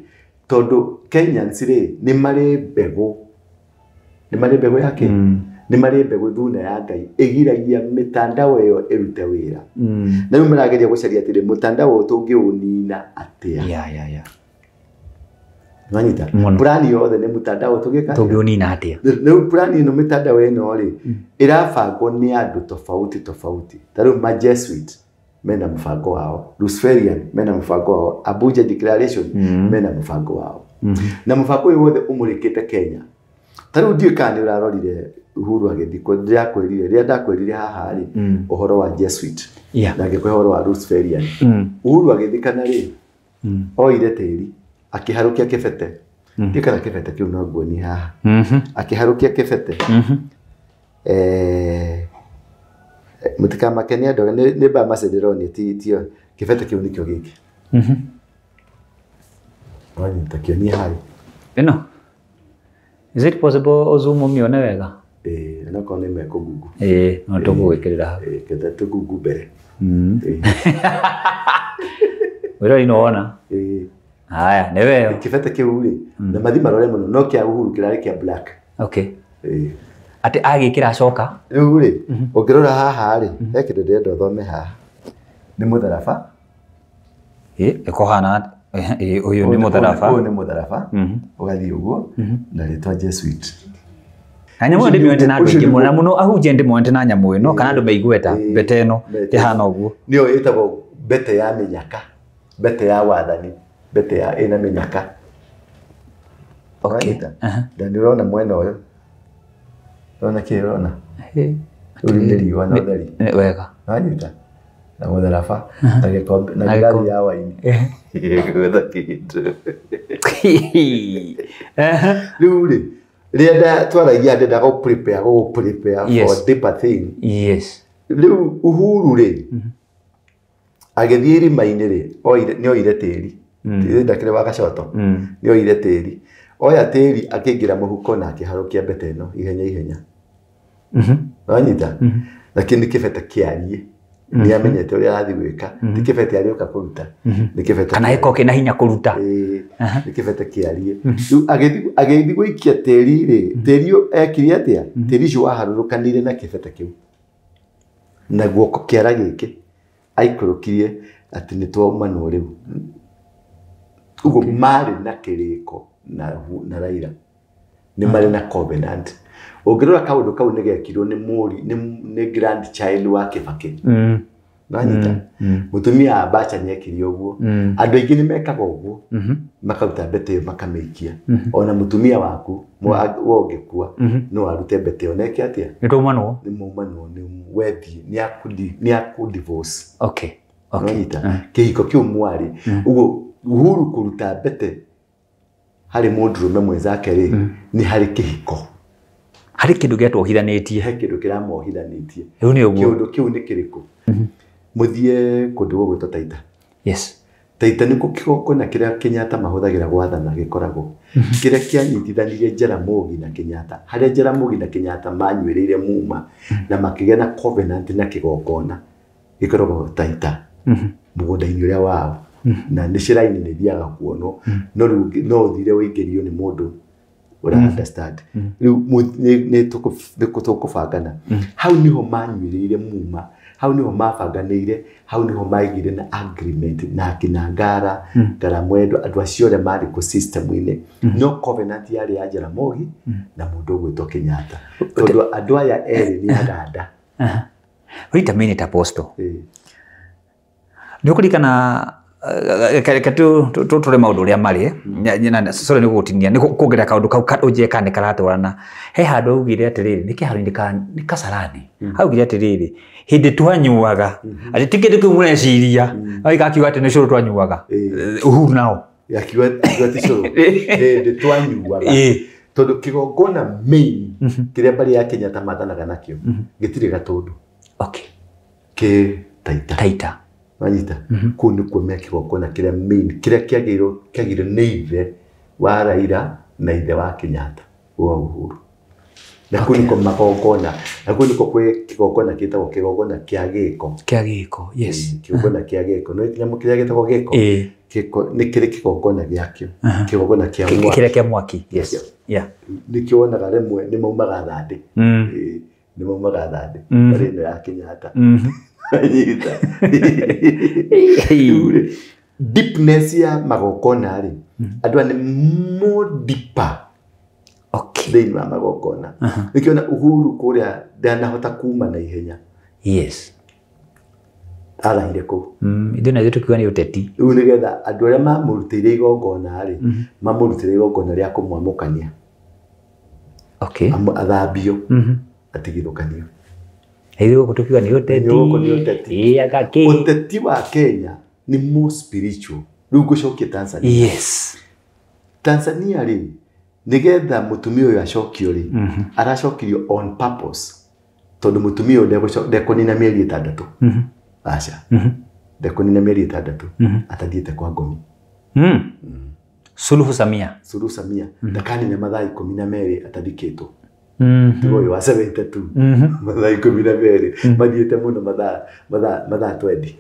Tondũ Kenyans rĩ, nĩ marĩ mbegũ. Nĩ marĩ mbegũ ya kĩ? Nĩ marĩ mbegũ thuna ya Ngai ĩgiragia mĩtandao ĩyo ĩrute wĩra. Na rĩu marageria gũcaria atĩrĩ, mũtandao ũyũ tũngĩũnina atĩa? Wanyita? Plani yothe nĩ mũtandao tũngĩka tũngĩũnina atĩa? Rĩu plani ĩno mĩtandao ĩno rĩ, ĩrabangwo nĩ andũ tofauti tofauti. Ta rĩu ma Jesuit mena mũbango wao, Luciferian mena mũbango wao, Abuja Declaration mena mũbango wao. Na mũbango ũyũ wothe ũmũrĩkĩte Kenya. Ta rĩu ndiũĩ kana nĩ ũrarorire Uhuru agĩthikwo, ndĩrakwĩrire, rĩrĩa ndakwĩrire haha rĩ, ũhoro wa Jesuit na ngĩkũhe ũhoro wa Luciferian. Uhuru agĩthikana rĩ, oire tĩri akĩharũkia kĩbete. Ndiũĩ kana kĩbete kĩu no nguonie haha. Akĩharũkia kĩbete. Mũtikamake nĩ andũ, nĩ mbaa macenderonie, ti kĩbete kĩu nĩkĩo gĩkĩ. Wanyita kĩonie harĩ. Ĩno. Is it possible ũzoom ũmĩone wega? Onokorwo nĩ mekũgungu. No tũgũgwĩkĩrĩra hau. Ketha tũgungu mbere. Wĩrori no wona? Haya, nĩ weo. Kĩbete kĩu rĩ, na mathi marore mũno, no kĩa Uhuru kĩrarĩ kĩa black. Atĩ agĩkĩra acoka? Rĩu rĩ, ũngĩrora haha rĩ, he kĩndũ ndĩrenda ũthome haha. Nĩ mũtharaba. Ĩkũhana, ũyũ nĩ mũtharaba. Ũyũ nĩ mũtharaba. Ũgathiĩ ũguo, na rĩtwa Jesuit. Na nyamũ ĩyo ndĩmĩonete na andũ aingĩ mũno, na mũno ahunjia ndĩmonete na nyamũ ĩno, kana andũ meigueta, mbete ĩno, ĩhana ũguo. Nĩyo ĩtagwo mbete ya mĩnyaka, mbete ya wathani, mbete ya ĩna mĩnyaka. Ũranyita? Na nĩ ũrona mwena ũyũ. Ũrona kĩ ũrona? Rĩu nĩ riũa na ũtheri. Wega. Ũranyita? Na mũtharaba, na gĩkombe, na ngirathi ya waini. Gwetha kĩndũ. Rĩu rĩ, rĩrĩa twaragia ndendaga gũgũ prepare for deeper thing. Rĩu Uhuru rĩ, agĩthiĩ irima-inĩ rĩ, nĩ oire tĩri. Tĩri ndakĩrĩ wa gacoto. Nĩ oire tĩri. Oya tĩri akĩingĩra mũhuko na akĩharũkia mbete ĩno ihenya ihenya. Wanyita? Lakini nĩ kĩbete kĩariĩ. Nĩ amenyete ũrĩa arathiĩ gwĩka. Ti kĩbete arĩũka kũruta. Nĩ kĩbete Kana gĩkorwo kĩna hinya kũruta. Nĩ kĩbete kĩariĩ. Rĩu agĩthiĩ gũikia tĩri rĩ, tĩri ũyũ ekire atĩa? Tĩri ũcio waharũrũkanire na kĩbete kĩu. Na guoko kĩara gĩkĩ aikũrũkirie atĩ nĩ twaumanwo rĩu. Ũguo marĩ na kĩrĩko na Raila. Nĩ marĩ na covenant. Ũngĩrora kaũndũ kau nĩ gekirwo nĩ mũri, nĩ grandchild wa Kibaki. Nĩwanyita? Mũtumia wa Abacha nĩ ekire ũguo. Andũ aingĩ nĩ mekaga ũguo. Makaruta mbete ĩyo makamĩikia. Ona mũtumia waku, we ũngĩkua, no arute mbete ĩyo. Na eke atĩa? Nĩ twaumanwo? Nĩ mwaumanwo, nĩ wethiĩ, nĩ akũ divorce. Nĩwanyita? Kĩhiko kĩu mwarĩ. Ũguo Uhuru kũruta mbete harĩ mũndũrũme mwenzake rĩ, nĩ harĩ kĩhiko. Harĩ kĩndũ gĩatuohithanĩtie. He kĩndũ kĩramohithanĩtie. Rĩu nĩ ũguo. Kĩũndũ kĩu nĩ kĩrĩkũ? Mũthiĩ kũndũ gũgwĩtwo Taita. Taita nĩkuo kĩgongona kĩrĩa Kenyatta mahũthagĩra gwathana gĩkoragwo. Kĩrĩa kĩanyitithanirie Jaramogi na Kenyatta, harĩa Jaramogi na Kenyatta manyuĩrĩire muma na makĩgĩa na covenant na kĩgongona gĩkoragwo Taita mũgũnda-inĩ ũrĩa wao, na nĩ shrine nĩ ithiaga kuonwo, no rĩu no ũthire ũingĩrio nĩ mũndũ ũra understand. Rĩu nĩ tũkũbangana. Hau niho manyuĩrĩire muma, hau niho mabanganĩire, hau niho maigire na agreement na akina Ngara, Ngara Mwendwa, andũ acio arĩa marĩ kũ system-inĩ. No covenant yarĩ ya Jaramogi na mũndũ ũgwĩtwo Kenyatta, tondũ andũ aya erĩ nĩ Aganda. Wait a minute, Apostle. Nĩ ũkũririkana tũtũre maũndũ ũrĩa marĩ, sorry nĩ gũgũtinia, nĩ kuongerera kaũndũ kau ũnjĩre kana nĩ karatwarana. He handũ augire atĩrĩrĩ, nĩ kĩharo-inĩ ka nĩ Kasarani, augire atĩrĩrĩ, hĩndĩ twanyuaga, atĩ ti kĩndũ kĩu mũreciria, agakiuga atĩ nĩ cũrũ twanyuaga. Uhuru nao akiuga ti cũrũ hĩndĩ twanyuaga, tondũ kĩgongona main kĩrĩa mbarĩ ya Kenyatta mathanaga nakĩo gĩtirĩ Gatũndũ. Okay. Kĩ Taita. Taita. Wanyita? Kũu nĩkuo me kĩgongona kĩrĩa main kĩrĩa kĩagĩrwo nĩ ithe wa Raila na ithe wa Kenyatta wa Uhuru. Na kũu nĩkuo magongona, na kũu nĩkuo kwĩ kĩgongona gĩtagwo kĩgongona kĩa gĩko. Kĩa gĩko, yes. Kĩgongona kĩa gĩko. No kĩnyamũ kĩrĩa gĩtagwo gĩko? Gĩko nĩ kĩrĩ kĩgongona gĩakĩo. Kĩgongona kĩa mwaki. Kĩrĩa kĩa mwaki, yes. Yeah. Nĩkĩo wonaga rĩmwe nĩ maumaga thandĩ. Nĩ maumaga thandĩ. Mbarĩ ĩno ya Kenyatta. Nyita. Deepness ya magongona rĩ, andũ aya nĩ more deeper thĩinĩ wa magongona. Nĩkĩo ona Uhuru kũrĩa ndanahota kuma na ihenya. Yes. Arahire kũu. Ithuĩ na ithuĩ tũkiuga nĩ ũteti. Rĩu nĩgetha andũ arĩa mamũrutĩire igongona rĩ, mamũrutĩire igongona rĩa kũmwamũkania. Okay. Athambio. Atigithũkanio. Ithuĩ gũkũ tũkiuga nĩ ũteti. Gũkũ nĩ ũteti. Ũteti wa Kenya nĩ more spiritual. Rĩu ngũcokie Tanzania. Yes. Tanzania rĩ, nĩgetha mũtumia ũyũ acokio rĩ, aracokirio on purpose. Tondũ mũtumia ũyũ ndekũnina mĩeri 6. Aca. Ndekũnina mĩeri 6 atathiĩte kwa ngomi. Suluhu Samia. Suluhu Samia. Ndakanina mathaa 12 atathikĩtwo. Tiga ũyũ wa 72. Mathaa 12 mathiĩte mũno mathaa 20.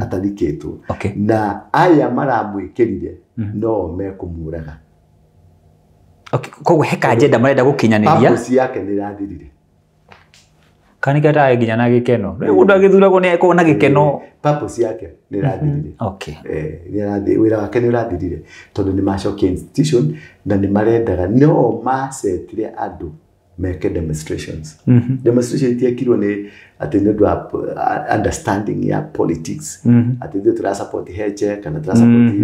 Atathikĩtwo. Na aya maramwĩkĩrire no mekũmũraga. Okay, koguo he kajenda marenda gũkinyanĩria. Purpose yake nĩ ĩrathirire. Kana nĩkĩo atarĩ nginya na gĩkeno. Rĩu mũndũ agĩthuragwo nĩ akoragwo na gĩkeno. Purpose yake nĩ ĩrathirire. Okay. Wĩra wake nĩ ũrathirire tondũ nĩ macokia institution na nĩ marendaga no macetire andũ meke demonstrations. Demonstration itiekirwo nĩ atĩ nĩ ũndũ wa understanding ya politics. Atĩ ithuĩ tũra support Heche kana tũra support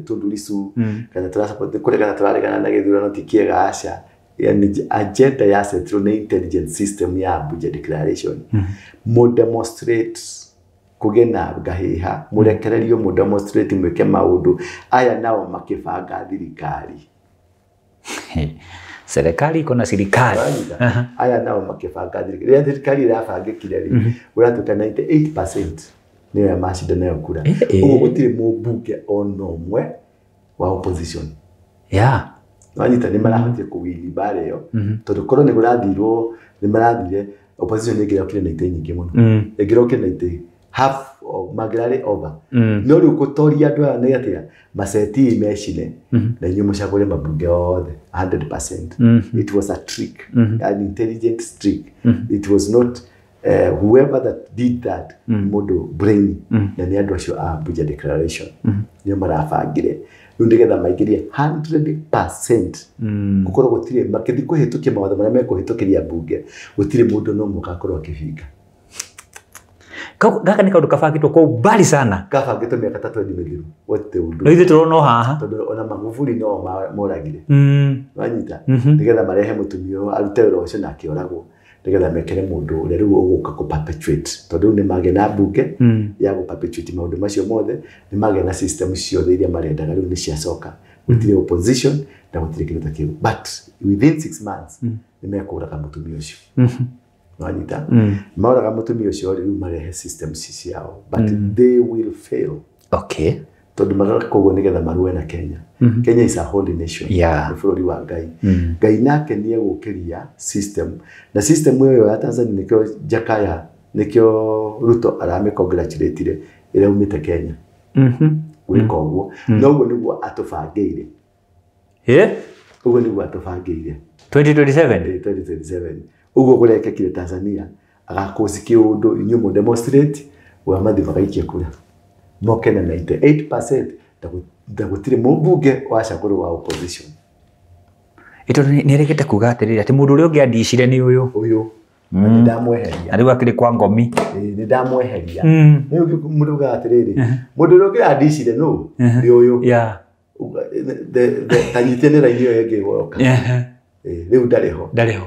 Tundu Lissu kana tũra support kũregana tũraregana na gĩthurano ti kĩega, aca. Yani agenda ya setirwo nĩ intelligence system ya Abuja Declaration. Mũ demonstrate kũgĩe na ngahĩha, mũrekererio mũ demonstrate mwĩke maũndũ aya, nao makĩbanga thirikari. Serikali iko na serikali. Aya nao makĩbanga thirikari. Rĩrĩa thirikari ĩrabangĩkire rĩ, ũratuĩka 98% nĩyo ya macinda nayo kura. Ũguo gũtirĩ mũmbunge ona ũmwe wa opposition. Yeah. Wanyita nĩ marahotire kũwini mbara ĩyo tondũ korwo nĩ kũrathirwo nĩ marathire opposition ĩngĩrokire na itĩ nyingĩ mũno. Ĩngĩrokire na itĩ half of mangĩrarĩ over. No rĩu gũtoria andũ aya nĩ atĩa maceti mecine na inyuĩ mũcagũre mabunge othe 100%. It was a trick, an intelligent trick. It was not whoever that did that mũndũ brain na nĩ andũ acio a Abuja Declaration nĩo marabangire rĩu nĩgetha maingĩrie 100%. Gũkorwo gũtirĩ makĩthiĩ kũhĩtũkia mawatho marĩa mekũhĩtũkĩria mbunge, gũtirĩ mũndũ no ũmwe ũgakorwo akĩbinga. Gaka nĩ kaũndũ kabangĩtwo kwa umbali sana. Kabangĩtwo mĩaka ta 20 mĩthiru. What they will do. No ithuĩ tũrona o haha. Tondũ ona Magufuli no moragire. Wanyita? Nĩgetha marehe mũtumia ũyũ arute wĩra ũcio na akĩoragwo. Nĩgetha mekĩre mũndũ ũrĩa rĩu ũgũka kũ perpetuate. Tondũ rĩu nĩmagĩa na mbunge ya gũ perpetuate maũndũ macio mothe, nĩmagĩa na system ciothe iria marendaga rĩu nĩciacoka. Gũtirĩ opposition na gũtirĩ kĩndũ ta kĩu. But within 6 months nĩmekũraga mũtumia ũcio. Wanyita? Maũraga mũtumia ũcio rĩu marehe system ciao. But they will fail. Okay. Tondũ mareka ũguo nĩgetha marũe na Kenya. Kenya is a holy nation. Yeah. Nĩ bũrũri wa Ngai. Ngai nake nĩ egũkĩria system. Na system ĩyo ya Tanzania nĩkĩo Jakaya, nĩkĩo Ruto aramĩ-congratulate-ire ĩrĩa umĩte Kenya. Gwĩka ũguo. Na ũguo nĩguo atũbangĩire. Ũguo nĩguo atũbangĩire. 2027? 2027. Ũguo kũrekekire Tanzania, agakũci kĩũndũ inyuĩ mũ demonstrate, we mathi magaikie kura. Moke na 98% na gũtirĩ mũmbunge wacagũrwo wa opposition. Ĩtondũ nĩ erĩgĩte kuga atĩrĩrĩ atĩ mũndũ ũrĩa ũngĩ andicire nĩ ũyũ. Ũyũ. Na nĩ ndamweheria. Na rĩu akĩrĩ kwa ngomi. Nĩ ndamweheria. Rĩu mũndũ ugaga atĩrĩrĩ, mũndũ ũrĩa ũngĩ andicire nũ? Nĩ ũyũ. Ta nyitie nĩ raini ĩyo ĩngĩ woka. Rĩu ndarĩ ho. Ndarĩ ho.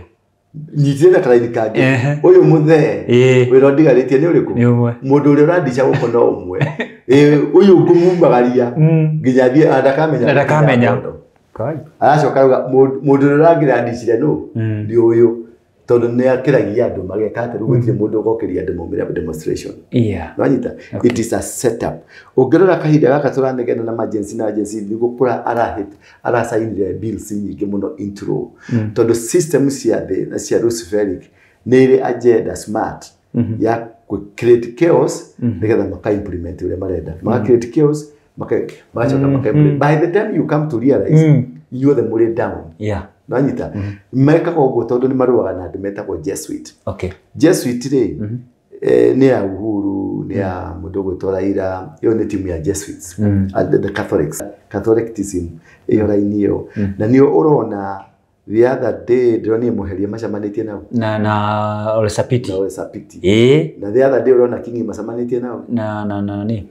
Nyitie na karaini kangĩ. Ũyũ mũthee. Wĩra ũndigarĩtie nĩ ũrĩkũ? Nĩ ũmwe. Mũndũ ũrĩa ũrandica gũkũ no ũmwe. Ũyũ ngũmumagaria nginya athiĩ ndakamenya. Ndakamenya. Aracoka auga mũndũ ũrĩa ũrangĩrandicire nũ? Nĩ ũyũ. Tondũ nĩ akĩragia andũ mageka atĩ rĩu gũtirĩ mũndũ ũgokĩria andũ maumĩre demonstration. Nĩwanyita? It is a setup. Ũngĩrora kahinda gaka tũranegena na agency na agency nĩ gũkũra arasainire bills nyingĩ mũno into law. Tondũ system cia thĩ na cia Luciferic nĩ irĩ agenda smart ya create chaos nĩgetha maka implement ũrĩa marenda. Maka create chaos, magacoka maka implement. By the time you come to realize, inyuothe mũrĩ down. Nĩwanyita? Mekaga ũguo tondũ nĩ marũaga na andũ metagwo Jesuit. Jesuit rĩ, nĩ ya Uhuru, nĩ ya mũndũ ũgwĩtwo Raila, ĩyo nĩ timu ya Jesuits, the Catholics, Catholicism, ĩyo raini ĩyo. Na nĩyo ũrona the other day ndĩronire Mũheria macemanĩtie nao. Na Ole Sapiti. Na Ole Sapiti. Na the other day ũrona Kingi macemanĩtie nao. Na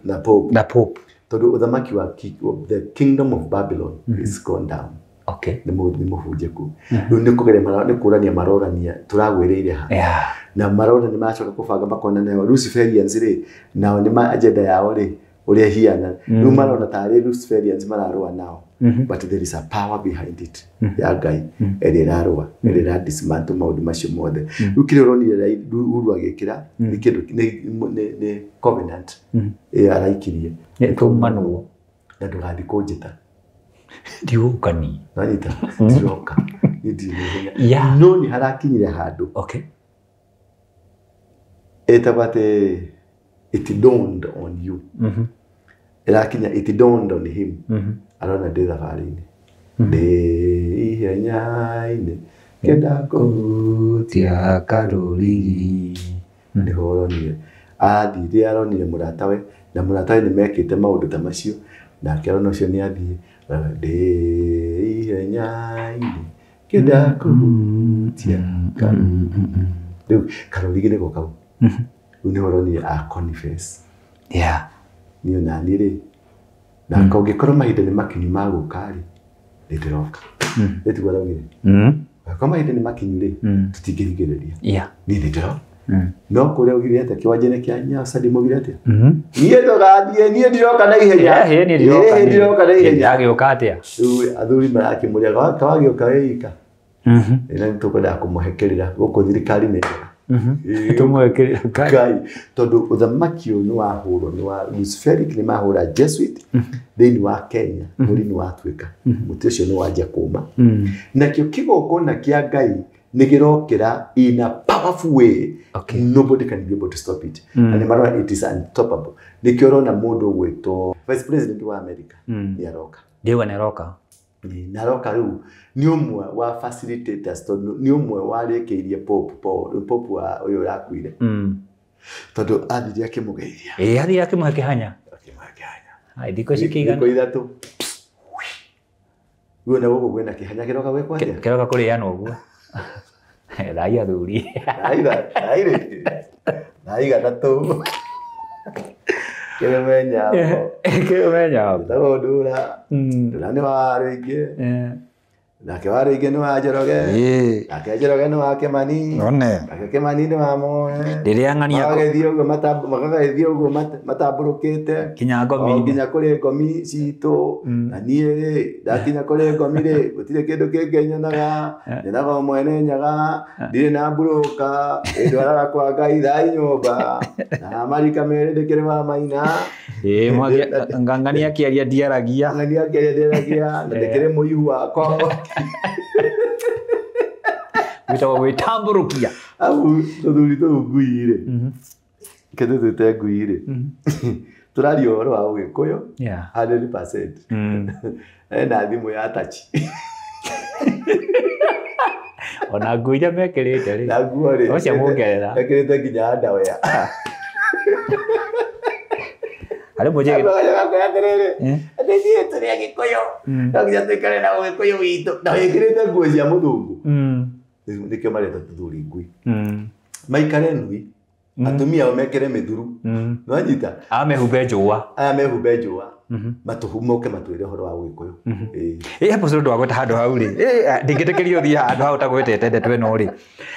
Na Pope. Na Pope. Tondũ ũthamaki wa the kingdom of Babylon is gone down. Nĩ mũhunjĩku. Rĩu nĩ kũgeria nĩ kũrania marorania tũragwĩrĩire ha. Na marona nĩ maracoka kũbanga makona nao Luciferians rĩ, nao nĩ ma agenda yao rĩ ũrĩa hiana. Rĩu marona tarĩ Luciferians mararũa nao. But there is a power behind it ya Ngai ĩrĩa ĩrarũa, ĩrĩa ĩra dismantle maũndũ macio mothe. Rĩu kĩrĩa ũronire Uhuru agĩkĩra nĩ kĩndũ nĩ covenant ĩyo araikirie. Tũmanwo. Na ndũgathiĩ kũnjĩta. Ndigũka ni. Nĩwanyita? Ndiroka. Niĩ ndirĩ na ihenya. No nĩ harakinyire handũ. Ĩtagwo atĩ it dawned on you. Ĩrakinya it dawned on him. Arona ndĩ thabarĩ-inĩ. Ndĩ ihenya-inĩ kenda kũhutia karũrigi. Nĩho ũronire. Athire aronire mũratawe na mũratawe nĩ mekĩte maũndũ ta macio nake arona ũcio nĩ athiĩ. Ndĩ ihenya-inĩ kenda kũhutia karũrigi. Rĩu karũrigi nĩko kau. Rĩu nĩho ũronire a confess. Niĩ ona niĩ rĩ, na kũngĩkorwo mahinda nĩ makinyu ma gũka rĩ, nĩ ndĩroka. Nĩ tiguo araugire? Angĩkorwo mahinda nĩ makinyu rĩ, tũtingĩringĩrĩria. Niĩ nĩ ndĩroka. No kũrĩa augire atĩa kĩwanja-inĩ kĩa Nyayo Stadium augire atĩa? Niĩ ndũgathiĩ, niĩ ndiroka na ihenya. Niĩ ndiroka, Niĩ ndiroka na ihenya. Agĩũka atĩa? Rĩu athuri marakĩmũria, kawagĩũka wĩ ika. Na nĩ tũkwendaga kũmũhekerera gũkũ thirikari nĩ njega. Tũmũhekerera. Ngai, tondũ ũthamaki ũyũ nĩ wahũrwo, nĩ wa Luciferic nĩ mahũra Jesuit thĩinĩ wa Kenya, mũri nĩ watuĩka. Mũtĩ ũcio nĩ wanjia kũma. Nakĩo kĩgongona kĩa Ngai nĩ kĩrokĩra in a powerful way. Nobody can be able to stop it. Na nĩ marona it is unstoppable. Nĩkĩo ũrona mũndũ ũgwĩtwo Vice President wa America nĩ aroka. Ndĩwa nĩ aroka. Nĩ aroka rĩu nĩ ũmwe wa facilitators tondũ nĩ ũmwe warĩkĩirie Pope Paul, Pope wa ũyũ ũrakuire. Tondũ athire akĩmũgeithia. Athire akĩmũhe kĩhanya. Akĩmũhe kĩhanya. Ai, thikũ ici kĩigana. Thikũ ithatũ. Rĩu ona gũkũ kwĩna kĩhanya kĩroka gwĩkwo atĩa? Kĩroka kũrĩanwo ũguo. Thai athuri. Thai gatatũ. Kĩrĩme nyambo. Kĩrĩme nyambo. Ndĩtagwo Ndura. Ndura nĩ wa rĩngĩ. Nake Warũingĩ nĩ wa Njoroge. Nake Njoroge nĩ wa Kĩmani. Nake Kĩmani nĩ wa Moe. Rĩrĩa ng'ania magagĩthiĩ ũguo magagĩthiĩ ũguo matambũrũkĩte kinya ngomi nginya kũrĩ ngomi citũ. Na niĩ rĩ ndakinya kũrĩ ngomi rĩ gũtirĩ kĩndũ kĩngĩ nyonaga, nyonaga o mwene nyaga, ndirĩ na mburũka, ĩndwaraga kwa Ngai thai nyũmba na marika merĩ ndĩkĩrĩ wa maina. Ng'ania akĩaria ndiaragia, ng'ania akĩaria ndiaragia, na ndĩkĩrĩ mũihu wakwa. Wĩtagwo gwĩtambũrũkia. Au tũthuri tũu ngui rĩ, kĩndũ twĩte ngui rĩ, tũraria ũhoro wa Ũgĩkũyũ 100%. Ena thimũ ya touch. Ona nguo iria mekĩrĩte rĩ, na nguo rĩ no cia Mũngerera mekĩrĩte nginya underwear. Harĩ mũnjĩ atĩrĩrĩ, atĩ ithuĩ tũrĩ Agĩkũyũ, no nginya tũikare na Ũgĩkũyũ witũ, na wĩkĩrĩte nguo cia mũthũngũ. Nĩkĩo mareta tũthuri ngui. Maikare nui, atumia ao mekĩre mĩthuru. Nĩwanyita? Aya mehumbe njũa. Aya mehumbe njũa. Matũhumoke matwĩre ũhoro wa Ũgĩkũyũ. Ĩ hapo ũndũ wa gwĩta handũ hau rĩ, ndingĩtĩkĩrio ũthiĩ handũ hau ũtagwĩtete ndeto ĩno rĩ.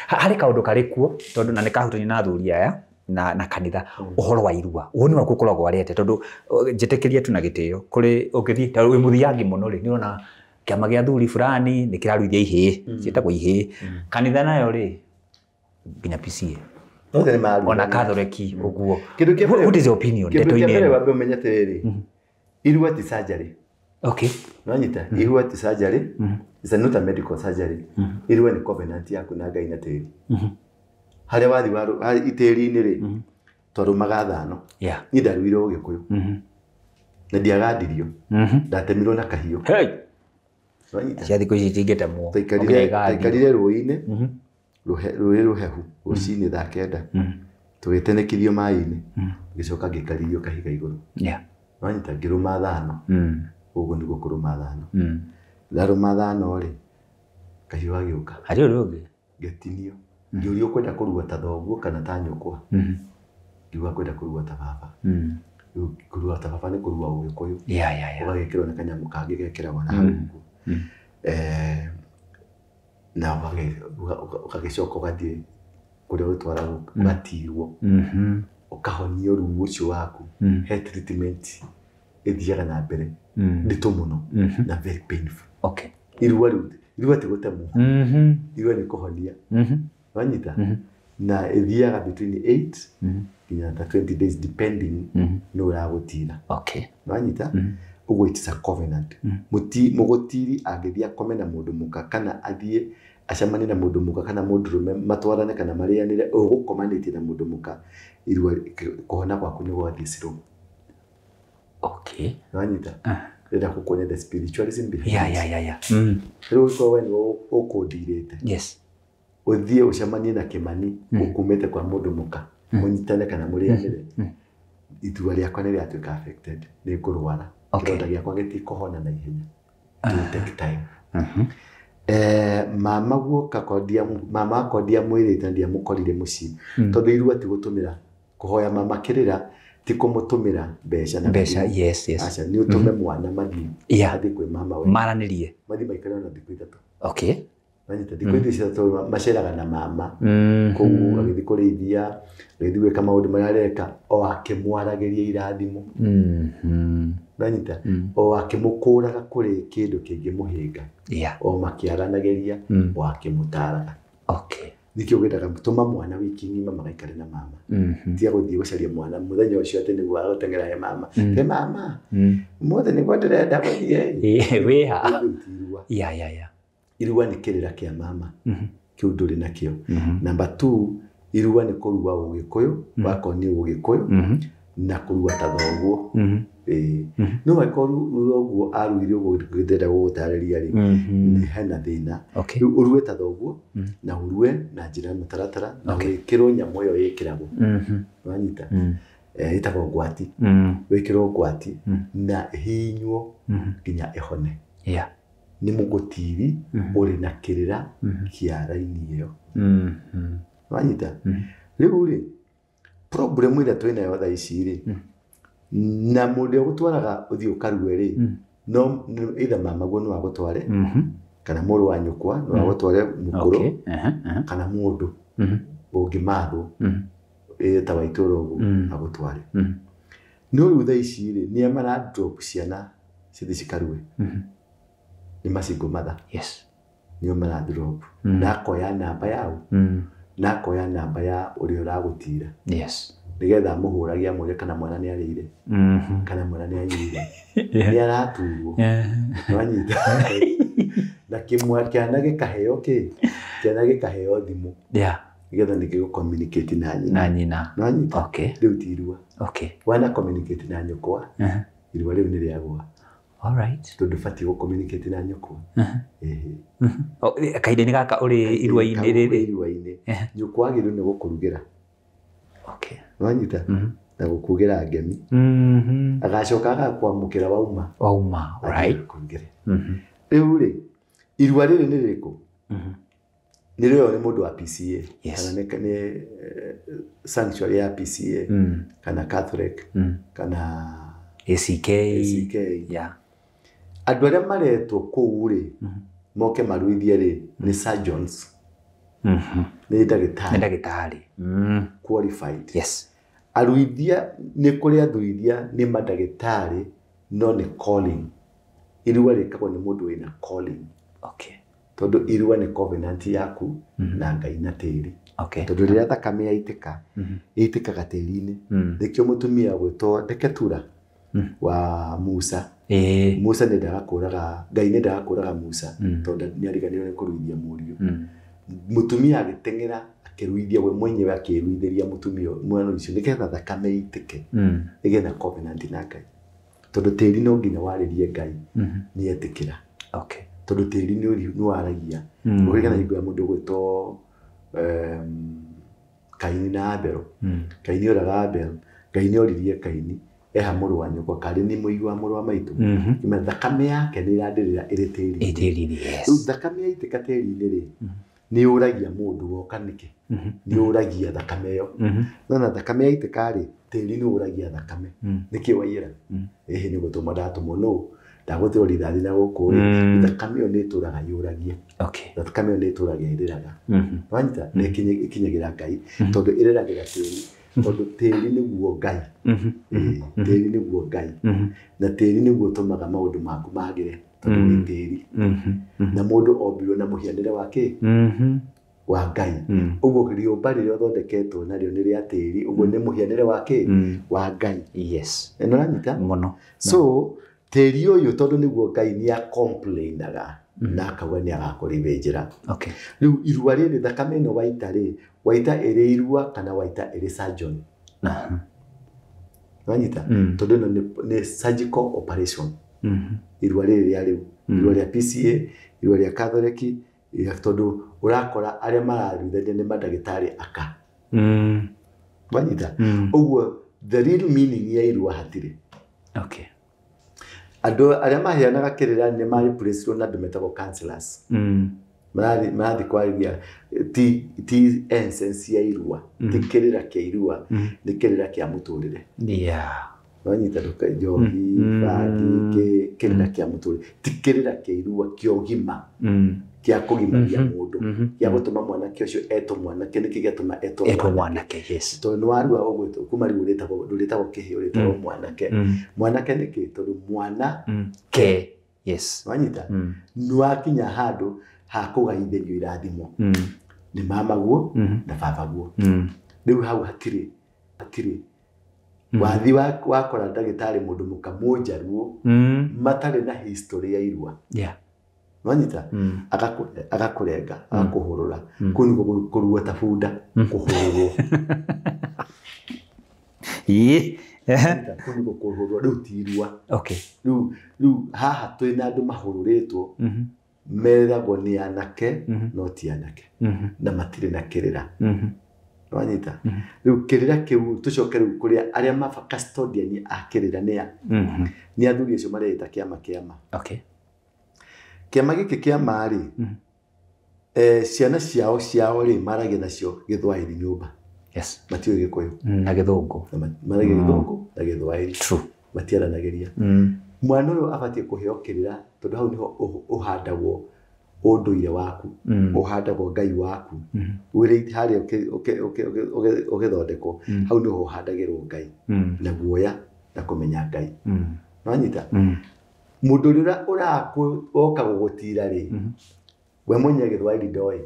Harĩ kaũndũ karĩ kuo tondũ na nĩkahutania na athuri aya na kanitha, ũhoro wa irua. Woni waku ũkoragwo arĩ atĩa? Tondũ njĩtĩkĩrie tu na gĩtĩo kũrĩ ũngĩthiĩ ta wĩ mũthiangi mũno rĩ, nĩũrona kĩama gĩa athuri fulani nĩ kĩraruithia ihĩĩ, ciĩtagwo ihĩĩ. Kanitha nayo rĩ nginya PCA ona Catholic ũguo. Kĩndũ kĩa mbere, what is your opinion kĩndũ kĩa ndeto-inĩ mbere ĩno? wambe ũmenye atĩrĩrĩ, irua ti surgery. Okay. Nĩwanyita? Irua ti surgery. It's not a medical surgery. Irua nĩ covenant yaku na Ngai na tĩri. Harĩa wathiĩ itĩri-inĩ rĩ, twarũmaga thano. Niĩ ndaruire Ũgĩkũyũ. Na ndiagandirio. Ndatemirwo na kahiũ. Hey. Nĩwanyita? Cia thikũ ici itingĩtemwo. Twaikarire rũĩ-inĩ, rũĩ rũhehu, rũcinĩ thaa 9. Tũgĩtenekithio maĩ-inĩ. Ngĩcoka ngĩkarithio kahiga igũrũ. Nĩwanyita? Ngĩrũma thano. Ũguo nĩguo kũrũma thano. Ndarũma thano rĩ, kahiũ gagĩũka. Harĩ ũndũ ũngĩ? Ngĩtinio. Ngĩũrio ũkwenda kũrua ta thoguo kana ta nyũkwa. Ngiuga kwenda kũrua ta baba. Rĩu kũrua ta baba nĩ kũrua Ũgĩkũyũ. Ũgagĩkĩrwo na kanyamũ kangĩ gekĩragwo na hau ũguo. Na ũgagĩcoka ũgathiĩ kũrĩa ũtwaragwo, ũgatirwo. Ũkahonio ruo ũcio waku. He treatment ĩthiaga na mbere. Nditũ mũno na very painful. Irua rĩu, irua ti gũtemwo. Irua nĩ kũhonia. Wanyita? Na ĩthiaga between 8 nginya ta 20 days depending nĩ ũragũtira. Wanyita? Ũguo it's a covenant. Mũgũtiri angĩthiĩ akome na mũndũ mũka kana athiĩ acemanie na mũndũ mũka kana mũndũrũme matwarane kana marĩanĩre ũgũkomanĩtie na mũndũ mũka, irua kũhona gwaku nĩ gwathiĩ slow. Wanyita? Ndĩrenda gũkuonia the spiritualism behind it. Rĩu ũngĩkorwo we nĩwe ũkũndirĩte. Ũthiĩ ũcemanie na Kĩmani ũkumĩte kwa mũndũ mũka, mũnyitane kana mũrĩanĩre, itua rĩakwa nĩ rĩatuĩka affected, nĩ ngũrwara. Kĩronda gĩakwa gĩtikũhona na ihenya. It will take time. Mama guoka mama akwa ndiamwĩrĩte na ndiamũkorire mũciĩ. Tondũ irua ti gũtũmĩra, kũhoya mama kĩrĩra ti kũmũtũmĩra mbeca na Mbeca, thimũ. yes, yes. Aca, nĩ ũtũme mwana mathiĩ. Athiĩ kwĩ mama we. Maranĩrie. Mathiĩ maikare ona thikũ 3. Manyita, thikũ 3 maceraga na mama. Kũu agĩthiĩ kũrĩithia, agĩthiĩ gwĩka maũndũ marĩa areka, o akĩmwaragĩria irathimo. Nanyita? O akĩmũkũraga kũrĩ kĩndũ kĩngĩmũhĩnga. O makĩaranagĩria, o akĩmũtaraga. Nĩkĩo ngwendaga tũma mwana wiki ng'ima magaikare na mama. Tiga gũthiĩ gũcaria mwana mũthenya ũcio atĩ nĩguo agũteng'era he mama. He mama, ũmũthĩ nĩguo ndĩrenda gũthiĩ. Wĩha. Rĩu ti irua. Irua nĩ kĩrĩra kĩa mama. Kĩu ndũrĩ nakĩo. Number 2, irua nĩ kũrua Ũgĩkũyũ, wakorwo nĩ Ũgĩkũyũ, na kũrua ta thoguo. No angĩkorwo thoguo aruire ũguo ndĩrenda gũgũtarĩria rĩ, nĩ hena thĩna. Rĩu ũrue ta thoguo, na ũrue na njĩra ya mũtaratara, na wĩkĩrwo nyamũ ĩyo ĩkĩragwo. Wanyita? Ĩtagwo ngwati. Wĩkĩrwo ngwati na ĩhihinywo nginya ĩhone. Nĩ mũgũtiri ũrĩ na kĩrĩra kĩa raini ĩyo. Wanyita? Rĩu rĩ, problem ĩrĩa twĩnayo thaa ici rĩ, na mũndũ ũrĩa ũgũtwaraga ũthiĩ ũkarue rĩ, no either mamaguo no agũtware, Kana mũrũ wa nyũkwa no agũtware mũkũrũ kana mũndũ ũngĩmathwo ta wa itũũra ũguo agũtware. No rĩu thaa ici rĩ nĩa mara drop ciana cithiĩ cikarue. Nĩ macingo mother. Yes. Nĩo mara drop. Na akoya namba yao. Na akoya namba ya ũrĩa ũragũtira. Yes. Nĩgetha amũhũragie amwĩre kana mwana nĩ arĩire. Kana mwana nĩ anyuire. Nĩ araturwo. Nĩwanyita. Na kĩana gĩkaheo kĩ? Kĩana gĩkaheo thimũ. Yeah. Nĩgetha nĩkĩo communicate na nyina. Na nyina. Nĩwanyita. Okay. Rĩu ti irua. Okay. Wana communicate na nyũkwa. Irua rĩu nĩ rĩagwa. All right. Tondũ ndũbatiĩ gũ communicate na nyũkwa. Kahinda-inĩ gaka ũrĩ irua-inĩ rĩrĩ. Irua-inĩ. Nyũkwa agĩrĩirwo nĩ gũkũrugĩra. Okay. Nĩwanyita? Na gũkugĩra ngemi. Agacoka agakwamũkĩra wauma. Wauma, right. Agakũrugĩre. Rĩu rĩ, irua rĩrĩ nĩ rĩrĩkũ? Nĩ rĩoywo nĩ mũndũ wa PCA. Yes. Kana nĩ sanctuary ya PCA. Kana Catholic. Kana ACK. ACK. Yeah. Andũ arĩa maretwo kũu rĩ, moke maruithie rĩ, nĩ surgeons. Nĩ ndagĩtarĩ. Nĩ ndagĩtarĩ. Qualified. Yes. Aruithia nĩ kũrĩ athuithia nĩ mandagĩtarĩ no nĩ calling. Irua rĩkagwo nĩ mũndũ wĩna calling. Okay. Tondũ irua nĩ covenant yaku na Ngai na tĩri. Okay. Tondũ rĩrĩa thakame yaitĩka, ĩitĩkaga tĩri-inĩ. Nĩkĩo mũtumia gwĩtwo Ndeketura wa Musa. Musa nĩendaga kũraga, Ngai nĩendaga kũraga Musa tondũ nĩariganĩirwo nĩ kũruithia mũriũ. Mũtumia agĩteng'era akĩruithia we mwenyewe akĩruithĩria mũtumia mwana ũcio nĩgetha thakame ĩitĩke ĩgĩe na covenant na Ngai. Tondũ tĩri no nginya warĩrie Ngai nĩetĩkĩra. Okay. Tondũ tĩri nĩ waragia. Ũkĩgĩa na hingo ya mũndũ ũgwĩtwo Kaini na Abel. Kaini oraga Abel. Ngai nĩoririe Kaini eha mũrũ wa nyũkwa karĩ nĩ mũigua wa mũrũ wa maitũ. Thakame yake nĩ ĩrandĩrĩra ĩrĩ tĩri-inĩ. Tĩri-inĩ, yes. Rĩu thakame yaitĩka tĩri-inĩ rĩ, nĩ yũragia mũndũ woka nĩkĩ? Nĩ yũragia thakame ĩyo. Nona thakame yaitĩka rĩ, tĩri nĩ ũragia thakame. Nĩkĩ waiyĩra? Ĩhĩ nĩ gũtũma ndatũmwo nũ? Ndagũtĩrwo rithathi na gũkũ rĩ, thakame ĩyo nĩ ĩtũraga yũragia. Okay. Thakame ĩyo nĩ ĩtũraga ĩrĩraga. Wanyita? Na ĩkinyagĩra Ngai tondũ ĩrĩragĩra tĩri. Tondũ tĩri nĩguo Ngai. Tĩri nĩguo Ngai. Na tĩri nĩguo ũtũmaga maũndũ maku magĩre tondũ wĩ tĩri. Na mũndũ ombirwo na mũhianĩre wa kĩ? Wa Ngai. Ũguo rĩũmba rĩrĩa ũthondeketwo narĩo nĩ rĩa tĩri, ũguo nĩ mũhianĩre wa kĩ? Wa Ngai. Yes. Nĩ ũranyita? Mũno. So tĩri ũyũ tondũ nĩguo Ngai nĩ a-complainaga na akauga nĩ agakũrĩhĩnjĩra. Okay. Rĩu irua rĩrĩ thakame ĩno waita rĩ, waita ĩrĩ irua kana waita ĩrĩ surgeon. Wanyita? Tondũ ĩno nĩ surgical operation. Irua rĩrĩ rĩa rĩu, irua rĩa PCA, irua rĩa Catholic, tondũ ũrakora arĩa mararuithania nĩ mandagĩtarĩ aka. Wanyita? Ũguo the real meaning ya irua hatirĩ. Okay. Andũ arĩa maheanaga kĩrĩra nĩ ma-replace-irwo na andũ metagwo counselors. Marathiĩ kwarĩria ti essence ya irua, ti kĩrĩra kĩa irua, nĩ kĩrĩra kĩa mũtũrĩre. Yeah. Wanyita njohi, bangi, kĩrĩra kĩa mũtũrĩre, ti kĩrĩra kĩa irua kĩa ũgima, kĩa kũgimaria mũndũ, kĩa gũtũma mwanake ũcio etwo mwanake, nĩkĩ gĩatũma etwo mwanake? Yes. Tondũ nĩ warua ũguo kuma rĩu ndũrĩtagwo kĩhĩĩ, ũrĩtagwo mwanake. Mwanake nĩkĩ? Tondũ mwana ke. Yes. Wanyita? Nĩ wakinya handũ ha kũgaithĩrio irathimo. Nĩ mamaguo na babaguo. Rĩu hau hatirĩ. Wathi wakora ndagĩtarĩ mũndũ mũka mũnjaruo matarĩ na history ya irua. Yeah. Wanyita? Agakũrenga, agakũhũrũra. Kũu nĩkuo kũrua ta bunda, kũhũrũrwo. Kũu nĩkuo kũhũrũrwo, rĩu ti irua. Okay. Rĩu haha twĩna andũ mahũrũrĩtwo meragwo nĩ anake no ti anake na matirĩ na kĩrĩra. Wanyita? Rĩu kĩrĩra kĩu tũcoke rĩu kũrĩa arĩa maba custodian a kĩrĩra nĩ a? Nĩ athuri acio mareĩta kĩama kĩama. Okay. Kĩama gĩkĩ kĩama rĩ, ciana ciao rĩ maragia nacio Gĩthwaĩri nyũmba. Yes. Matiũĩ Gĩkũyũ. Na Gĩthũngũ. Maragia Gĩthũngũ na Gĩthwaĩri. True. Matiaranagĩria. Mwana ũyũ abatiĩ kũheo kĩrĩra tondũ hau nĩho ũhandagwo Ũndũire waku ũhandagwo Ngai waku wĩrĩ harĩa ũgĩthondekwo hau nĩho ũhandagĩrwo Ngai na guoya na kũmenya Ngai. Nĩwanyita? Mũndũ ũrĩa ũroka gũgũtira rĩ, we mwenyewe Gĩthwaĩri ndoĩ,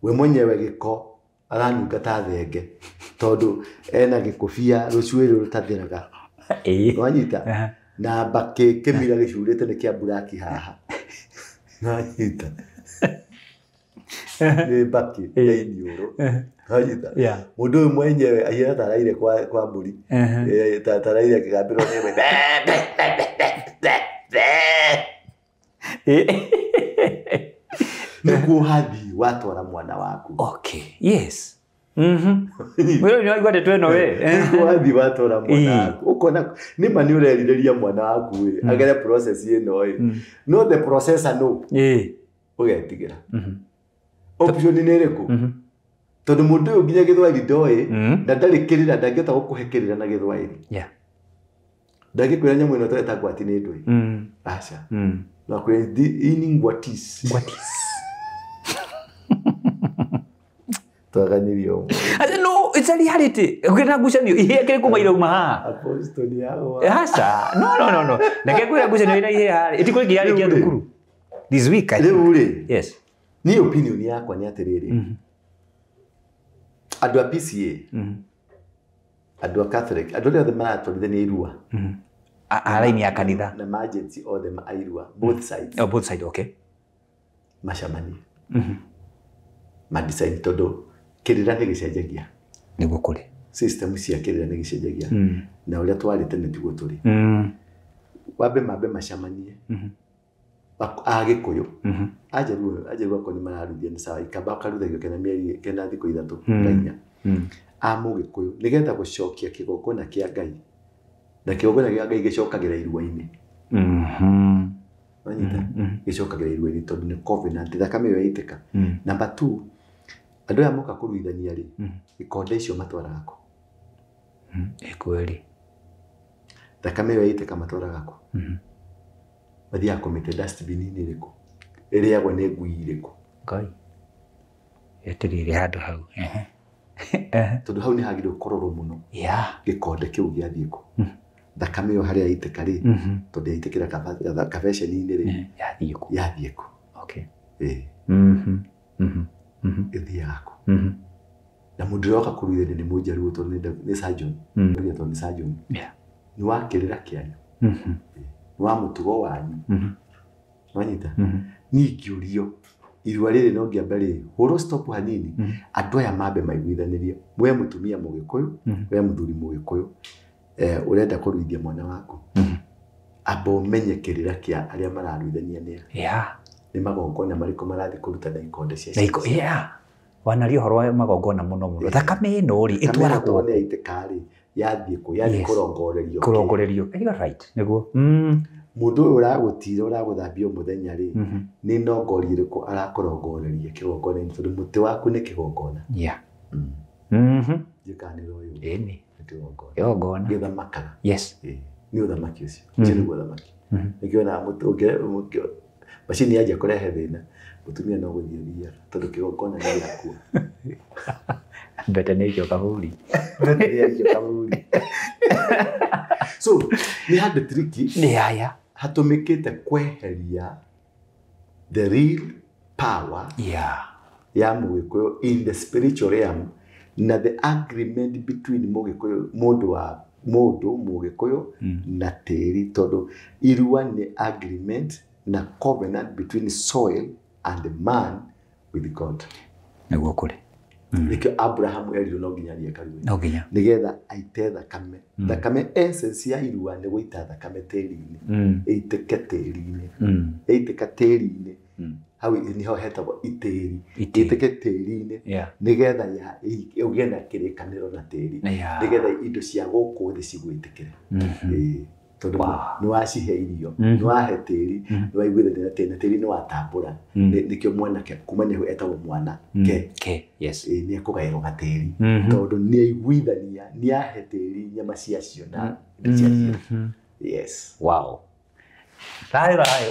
we mwenyewe gĩko aranunga ta thenge tondũ ena gĩkũbia rũcuĩrĩ rũtathiraga. Nĩwanyita? Na mbakĩ kĩmira gĩcurĩte nĩ kĩa mburaki haha. Nĩwanyita? Nĩ mbakĩ ya iniũrũ. Nĩwanyita? Mũndũ ũyũ mwenyewe ahiana ta araire kwa mbũri, ta araire akĩgambĩrwo nĩ ĩmwe. Nĩguo hathiĩ watwara mwana waku. Okay, yes. Mwĩrĩ nĩ waigua ndeto ĩno we. Nĩguo wathiĩ watwara mwana waku. Ũkona nĩ ma nĩ ũrerirĩria mwana waku ĩ, agere process ĩno ĩ. No the processor no. Ũgetigĩra. Option nĩ ĩrĩkũ? Tondũ mũndũ ũyũ nginya Gĩthwaĩri ndoĩ, na ndarĩ kĩrĩra, ndangĩhota gũkũhe kĩrĩra na Gĩthwaĩri. Ndangĩkwĩra nyamũ ĩno tũreta ngwati nĩ ndũĩ. Aca. No akwĩre ini ngwatis. Ngwatis. Twaganirio. No, it's a reality. Kwĩna ngucanio ihĩa kĩrĩkũ mairauma haha? Apostle nĩ awa. Aca. No. Reke kwĩra ngucanio ĩna ihĩa harĩa. Ĩtikũrĩ nginya yarĩkia thukuru. This week I think. Rĩu rĩ. Yes. Niĩ opinion yakwa nĩ atĩrĩrĩ. Andũ a PCA, andũ a Catholic, andũ arĩa othe maratwarithania irua. A raini ya kanitha. Na emergency othe a irua, both sides. Oh, both sides, okay. Macemanie. Ma-decide tondũ kĩrĩra nĩ gĩcenjagia. Nĩguo kũrĩ. System cia kĩrĩra nĩ gĩcenjagia. Na ũrĩa twarĩ tene tiguo tũrĩ. Wambe mambe macemanie. A Gĩkũyũ. Ajaruo akorwo nĩ mararuithia nĩ sawa, ikamba ũkaruithagio kena mĩeri kena thikũ ithatũ na inya. A Mũgĩkũyũ nĩgetha gũcokia kĩgongona kĩa Ngai. Na kĩgongona kĩa Ngai gĩcokagĩra irua-inĩ. Wanyita? Gĩcokagĩra irua-inĩ tondũ nĩ covenant, thakame ĩyo yaitĩka. Number 2, andũ aya moka kũruithania rĩ, ikonde icio matwaraga kũ? Ĩ kweli. Thakame ĩyo yaitĩka matwaraga kũ? Mathiaga kũmĩte dustbin-inĩ ĩrĩkũ? Ĩrĩagwo nĩ ngui ĩrĩkũ? Ngai. Eterere handũ hau. Tondũ hau nĩ hagĩrĩirwo kũrorwo mũno. Gĩkonde kĩu gĩathiĩ kũ? Thakame ĩyo harĩa yaitĩka rĩ, tondũ yaitĩkĩra kabeceni-inĩ rĩ, Yathiĩ kũ? Yathiĩ kũ? Okay. Ĩthiaga kũ? Na mũndũ ũrĩa woka kũruithania nĩ Mũnjaruo tondũ nĩ surgeon. Tondũ nĩ surgeon. Nĩ wa kĩrĩra kĩanyu. Nĩ wa mũtugo wanyu. Wanyita? Niĩ ingĩũrio irua rĩrĩ no ngĩambe rĩ, hũrwo stop hanini, andũ aya mambe maiguithanĩrie. We mũtumia Mũgĩkũyũ, we mũthuri Mũgĩkũyũ, ũrenda kũruithia mwana waku. Amba ũmenye kĩrĩra kĩa arĩa mararuithania nĩ a. Nĩ magongona marĩkũ marathiĩ kũruta na ikonde cia ciana. Wanaria ũhoro wa magongona mũno mũno. Thakame ĩno rĩ, ĩtwaragwo nĩ yaitĩka rĩ, yathiĩ kũ? Yathiĩ kũrongorerio. Kũrongorerio. You are right. Nĩguo. Mũndũ ũyũ ũragũtira ũragũthambia o mũthenya rĩ, nĩ nongori ĩrĩkũ arakũrongoreria kĩgongona-inĩ tondũ mũtĩ waku nĩ kĩgongona. Njĩkanĩro ũyũ. Ĩni. Nĩ kĩgongona. Kĩgongona. Gĩthamakaga. Yes. Nĩ ũthamaki ũcio. Ũcio nĩguo ũthamaki. Nĩkĩo na mũtĩ macini yanjia kũrehe thĩna, mũtumia no gũthiĩ athiaga tondũ kĩgongona nĩ gĩakua. Mbete nĩ aikio kaburi. Mbete nĩ aikio kaburi. So, nĩ handũ tricky. Nĩ haya. Hatũmĩkĩte kweheria the real power ya Mũgĩkũyũ in the spiritual realm na the agreement between Mũgĩkũyũ, mũndũ wa mũndũ Mũgĩkũyũ na tĩri, tondũ irua nĩ agreement na covenant between soil and man with God. Nĩguo kũrĩ. Nĩkĩo Abraham erirwo no nginya athiĩ akarue. No nginya. Nĩgetha aite thakame. Thakame essence ya irua nĩ gũita thakame tĩri-inĩ. Ĩitĩke tĩri-inĩ. Ĩitĩka tĩri-inĩ. Hau nĩho hetagwo itĩri. Ĩitĩke tĩri-inĩ. Nĩgetha ũgĩe na kĩrĩkanĩro na tĩri. Nĩgetha indo cia gũkũ thĩ cigwĩtĩkĩre. Tondũ nĩ wacihe irio, nĩ wahe tĩri, nĩ waiguithania na tĩri, na tĩri nĩ watambũra. Nĩkĩo mwanake kuma nĩho etagwo mwanake. Yes. Nĩ ekũgaĩrwo gatĩri. Tondũ nĩ aiguithania, nĩ ahe tĩri nyama ciacio na indo ciacio. Yes. Wow. Thayo thayo.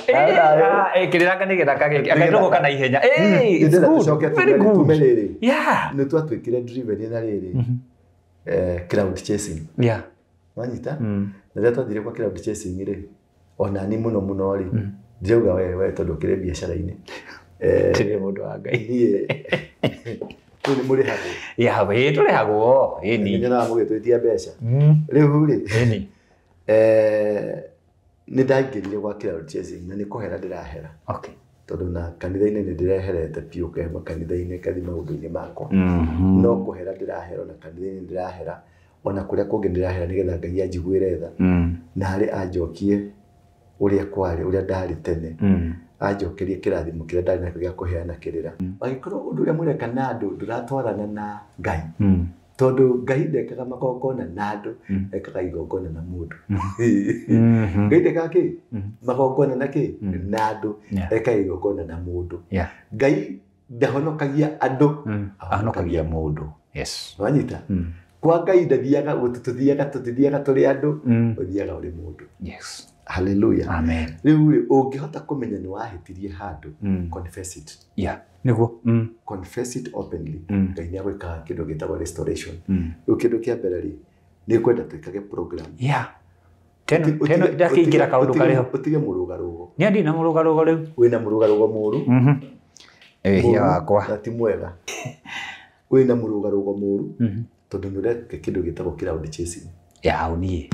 Eh, kiriraga ni githaka giki. Akaitwo kana ihenya. Eh, it's good. Very good. Yeah. Nĩ twatuĩkire driven na rĩrĩ. Crowd chasing. Yeah. Wanyita? Na rĩrĩa twathire kwa crowd chasing rĩ, ona ni mũno mũno rĩ, ndirauga we tondũ ũkĩrĩ biacara-inĩ. Tiri mũndũ wa Ngai. Niĩ kũu nĩ mũrĩhagwo. Yeah, we tũrĩhagwo. Ĩni. Nyonaga mũgĩtwĩtia mbeca. Rĩu rĩ. Ĩni. Nĩ ndaingĩrire gwa crowd chasing na nĩ kũhera ndĩrahera. Okay. Tondũ na kanitha-inĩ nĩ ndĩreherete biũ ngehema kanitha-inĩ ngathi maũndũ-inĩ makwa. No kũhera ndĩrahera ona kanitha-inĩ ndĩrahera ona kũrĩa kũngĩ ndĩrahera nĩgetha Ngai anjiguĩre tha. Na harĩ anjokie ũrĩa kwarĩ ũrĩa ndarĩ tene. Anjokerie kĩrathimo kĩrĩa ndarĩ nakĩo gĩa kũheana kĩrĩra. Angĩkorwo ũndũ ũrĩa mũreka na andũ ndũratwarana na Ngai. Tondũ Ngai ndekaga magongona na andũ, ekaga igongona na mũndũ. Ngai ndekaga kĩ? Magongona na kĩ? Na andũ, ekaga igongona na mũndũ. Ngai ndahonokagia andũ, ahonokagia mũndũ. Yes. Wanyita? Kwa Ngai ndathiaga tũthiaga tũtithiaga tũrĩ andũ, ũthiaga ũrĩ mũndũ. Yes. Hallelujah. Amen. Rĩu rĩ, ũngĩhota kũmenya nĩ wahĩtirie handũ, confess it. Yeah. Nĩguo. Confess it openly. Ngai nĩ agwĩkaga kĩndũ gĩtagwo restoration. Rĩu kĩndũ kĩa mbere rĩ, nĩ kwenda twĩkage program. Yeah. Teno teno ndakĩingĩra kaũndũ karĩ ho. Ũtige mũrũgarũgo. Nĩ andĩ na mũrũgarũgo rĩu. Wĩna mũrũgarũgo mũru. Wĩhia wakwa. Na ti mwega. Wĩna mũrũgarũgo mũru. Tondũ nĩ ũreka kĩndũ gĩtagwo crowd chasing. Ya hau niĩ.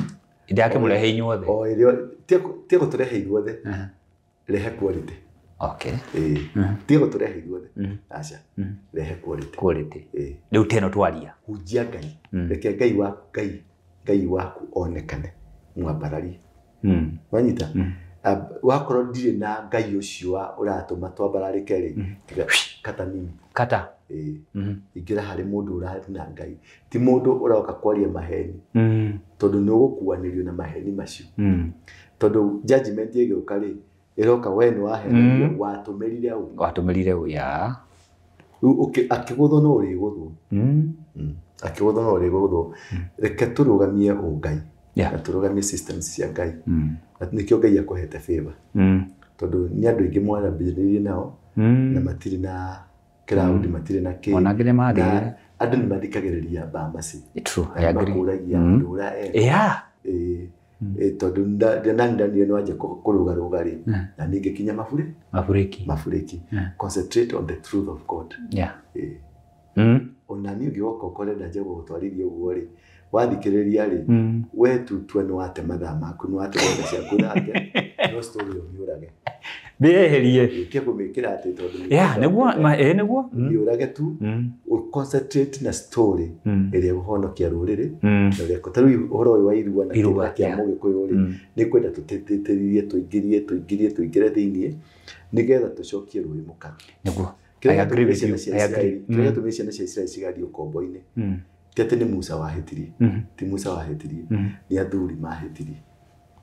Ndakĩmũrehe inyuothe. O ĩrĩa tiga gũtũrehe ithuothe. Rehe quality. Okay. Tiga gũtũrehe ithuothe. Aca. Rehe quality. Quality. Rĩu teno twaria. Hunjia Ngai. Reke Ngai waku Ngai waku onekane. Mwambararie. Wanyita? Wakorwo ndirĩ na Ngai ũcio ũratũma twambararĩke rĩ, kata mimi. Kata. Ingĩra harĩ mũndũ ũrathiĩ na Ngai. Ti mũndũ ũroka kwaria maheni. Tondũ nĩ ũgũkuanĩrio na maheni macio. Tondũ judgment ĩgĩũka rĩ, ĩroka we nĩ wahenagio, watũmĩrire ũ. Watũmĩrire ũ, ya. Rĩu akĩgũthwo no ũrĩgũthwo. Akĩgũthwo no ũrĩgũthwo. Reke tũrũgamie ũngai. Na tũrũgamie systems cia Ngai. Na nĩkĩo Ngai akũhete favor. Tondũ nĩ andũ aingĩ mwarambĩrĩirie nao, na matirĩ na crowd, matirĩ na kĩ. Ona angĩ nĩ mathire. Andũ nĩ mathikagĩrĩria Bamasi. True, I agree. Makũragia ũndũ ũrĩa eka. Yeah. Tondũ nani ndanire nĩ wanjia kũrũgarũga rĩ, na niĩ ngĩkinya mabũrĩki. Mabũrĩki. Concentrate on the truth of God. Yeah. Ona niĩ ũngĩgoka ũkore ndanjia gũgũtwarithia ũguo rĩ, wathikĩrĩria rĩ, we tu tue nĩ wate mathaa maku, nĩ wate mbeca ciaku nake, no story ĩyo mĩũrage. Mĩeherie. Ũtige kũmĩkĩra atĩ tondũ Yeah, nĩguo, nĩguo. Mĩũrage tu, concentrate na story ĩrĩa ĩkũhonokia rũrĩrĩ, na ũrĩa ta rĩu ũhoro ũyũ wa irua na kĩrĩra kĩa Mũgĩkũyũ rĩ, nĩ kwenda tũtĩtĩrĩrie, tũingĩrie, tũingĩrie, tũingĩre thĩiniĩ, nĩgetha tũcokie rũĩ mũkaro. Nĩguo. I agree with you. I agree. Kĩrĩa gĩatũmire ciana cia Isiraeli cigathiĩ ũkombo-inĩ, ti atĩ nĩ Musa wahĩtirie, ti Musa wahĩtirie, nĩ athuri mahĩtirie.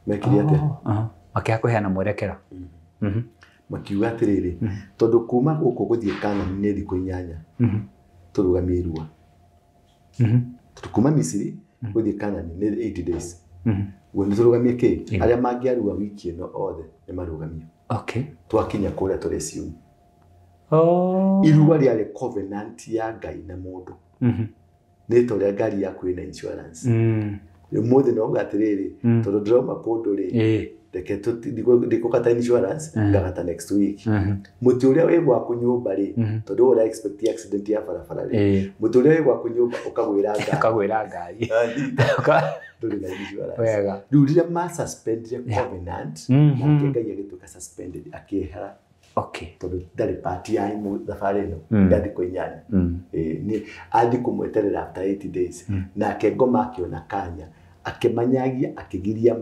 Mekire atĩa? Makĩaga kũheana mwerekera. Makiuga atĩrĩrĩ, tondũ kuma gũkũ gũthiĩ Kanani nĩ thikũ 8, tũrũgamie irua. Tondũ kuma Misiri gũthiĩ Kanani nĩ 80 days. Ũguo nĩ tũrũgamie kĩ? Arĩa mangĩarua wiki ĩno othe nĩ marũgamio. Okay. Twakinya kũrĩa tũrĩ ciumia. Irua rĩarĩ covenant ya Ngai na mũndũ. Nĩ ta ũrĩa ngari yaku ĩna insurance. Ũmũthĩ no uga atĩrĩrĩ, tondũ ndĩrauma kũndũ rĩ, reke ndikũgata insurance, ngagata next week. Mũtĩ ũrĩa wĩ gwaku nyũmba rĩ, tondũ ũrĩa expect accident ya barabara rĩ, mũtĩ ũrĩa wĩ gwaku nyũmba ũkagwĩra ngari. Ũkagwĩra ngari. Ndũrĩ na insurance. Wega. Rĩu rĩrĩa ma suspendire covenant, nake Ngai agĩtuĩka suspended, akĩehera. Okay. Tondũ ndarĩ part ya thabarĩ ĩno ya thikũ 8. Nĩ athiĩ kũmweterera after 80 days. Nake ngoma akĩona kanya, akĩmanyagia, akĩgiria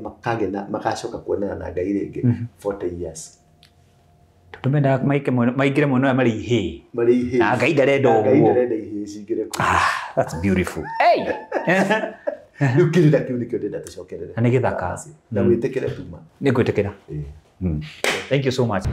magacoka kuonana na Ngai rĩngĩ 40 years. Tondũ mendaga maingĩre mwena ũrĩa marĩ ihĩĩ. Marĩ ihĩĩ. Na Ngai ndarenda ũguo. Ngai ndarenda ihĩĩ cingĩre kũu. That's beautiful. Hey! Rĩu kĩrĩra kĩu nĩkĩo ndĩrenda tũcokerere. Na nĩ gĩthaka. Na wĩtĩkĩre tuma. Nĩ ngwĩtĩkĩra. Thank you so much.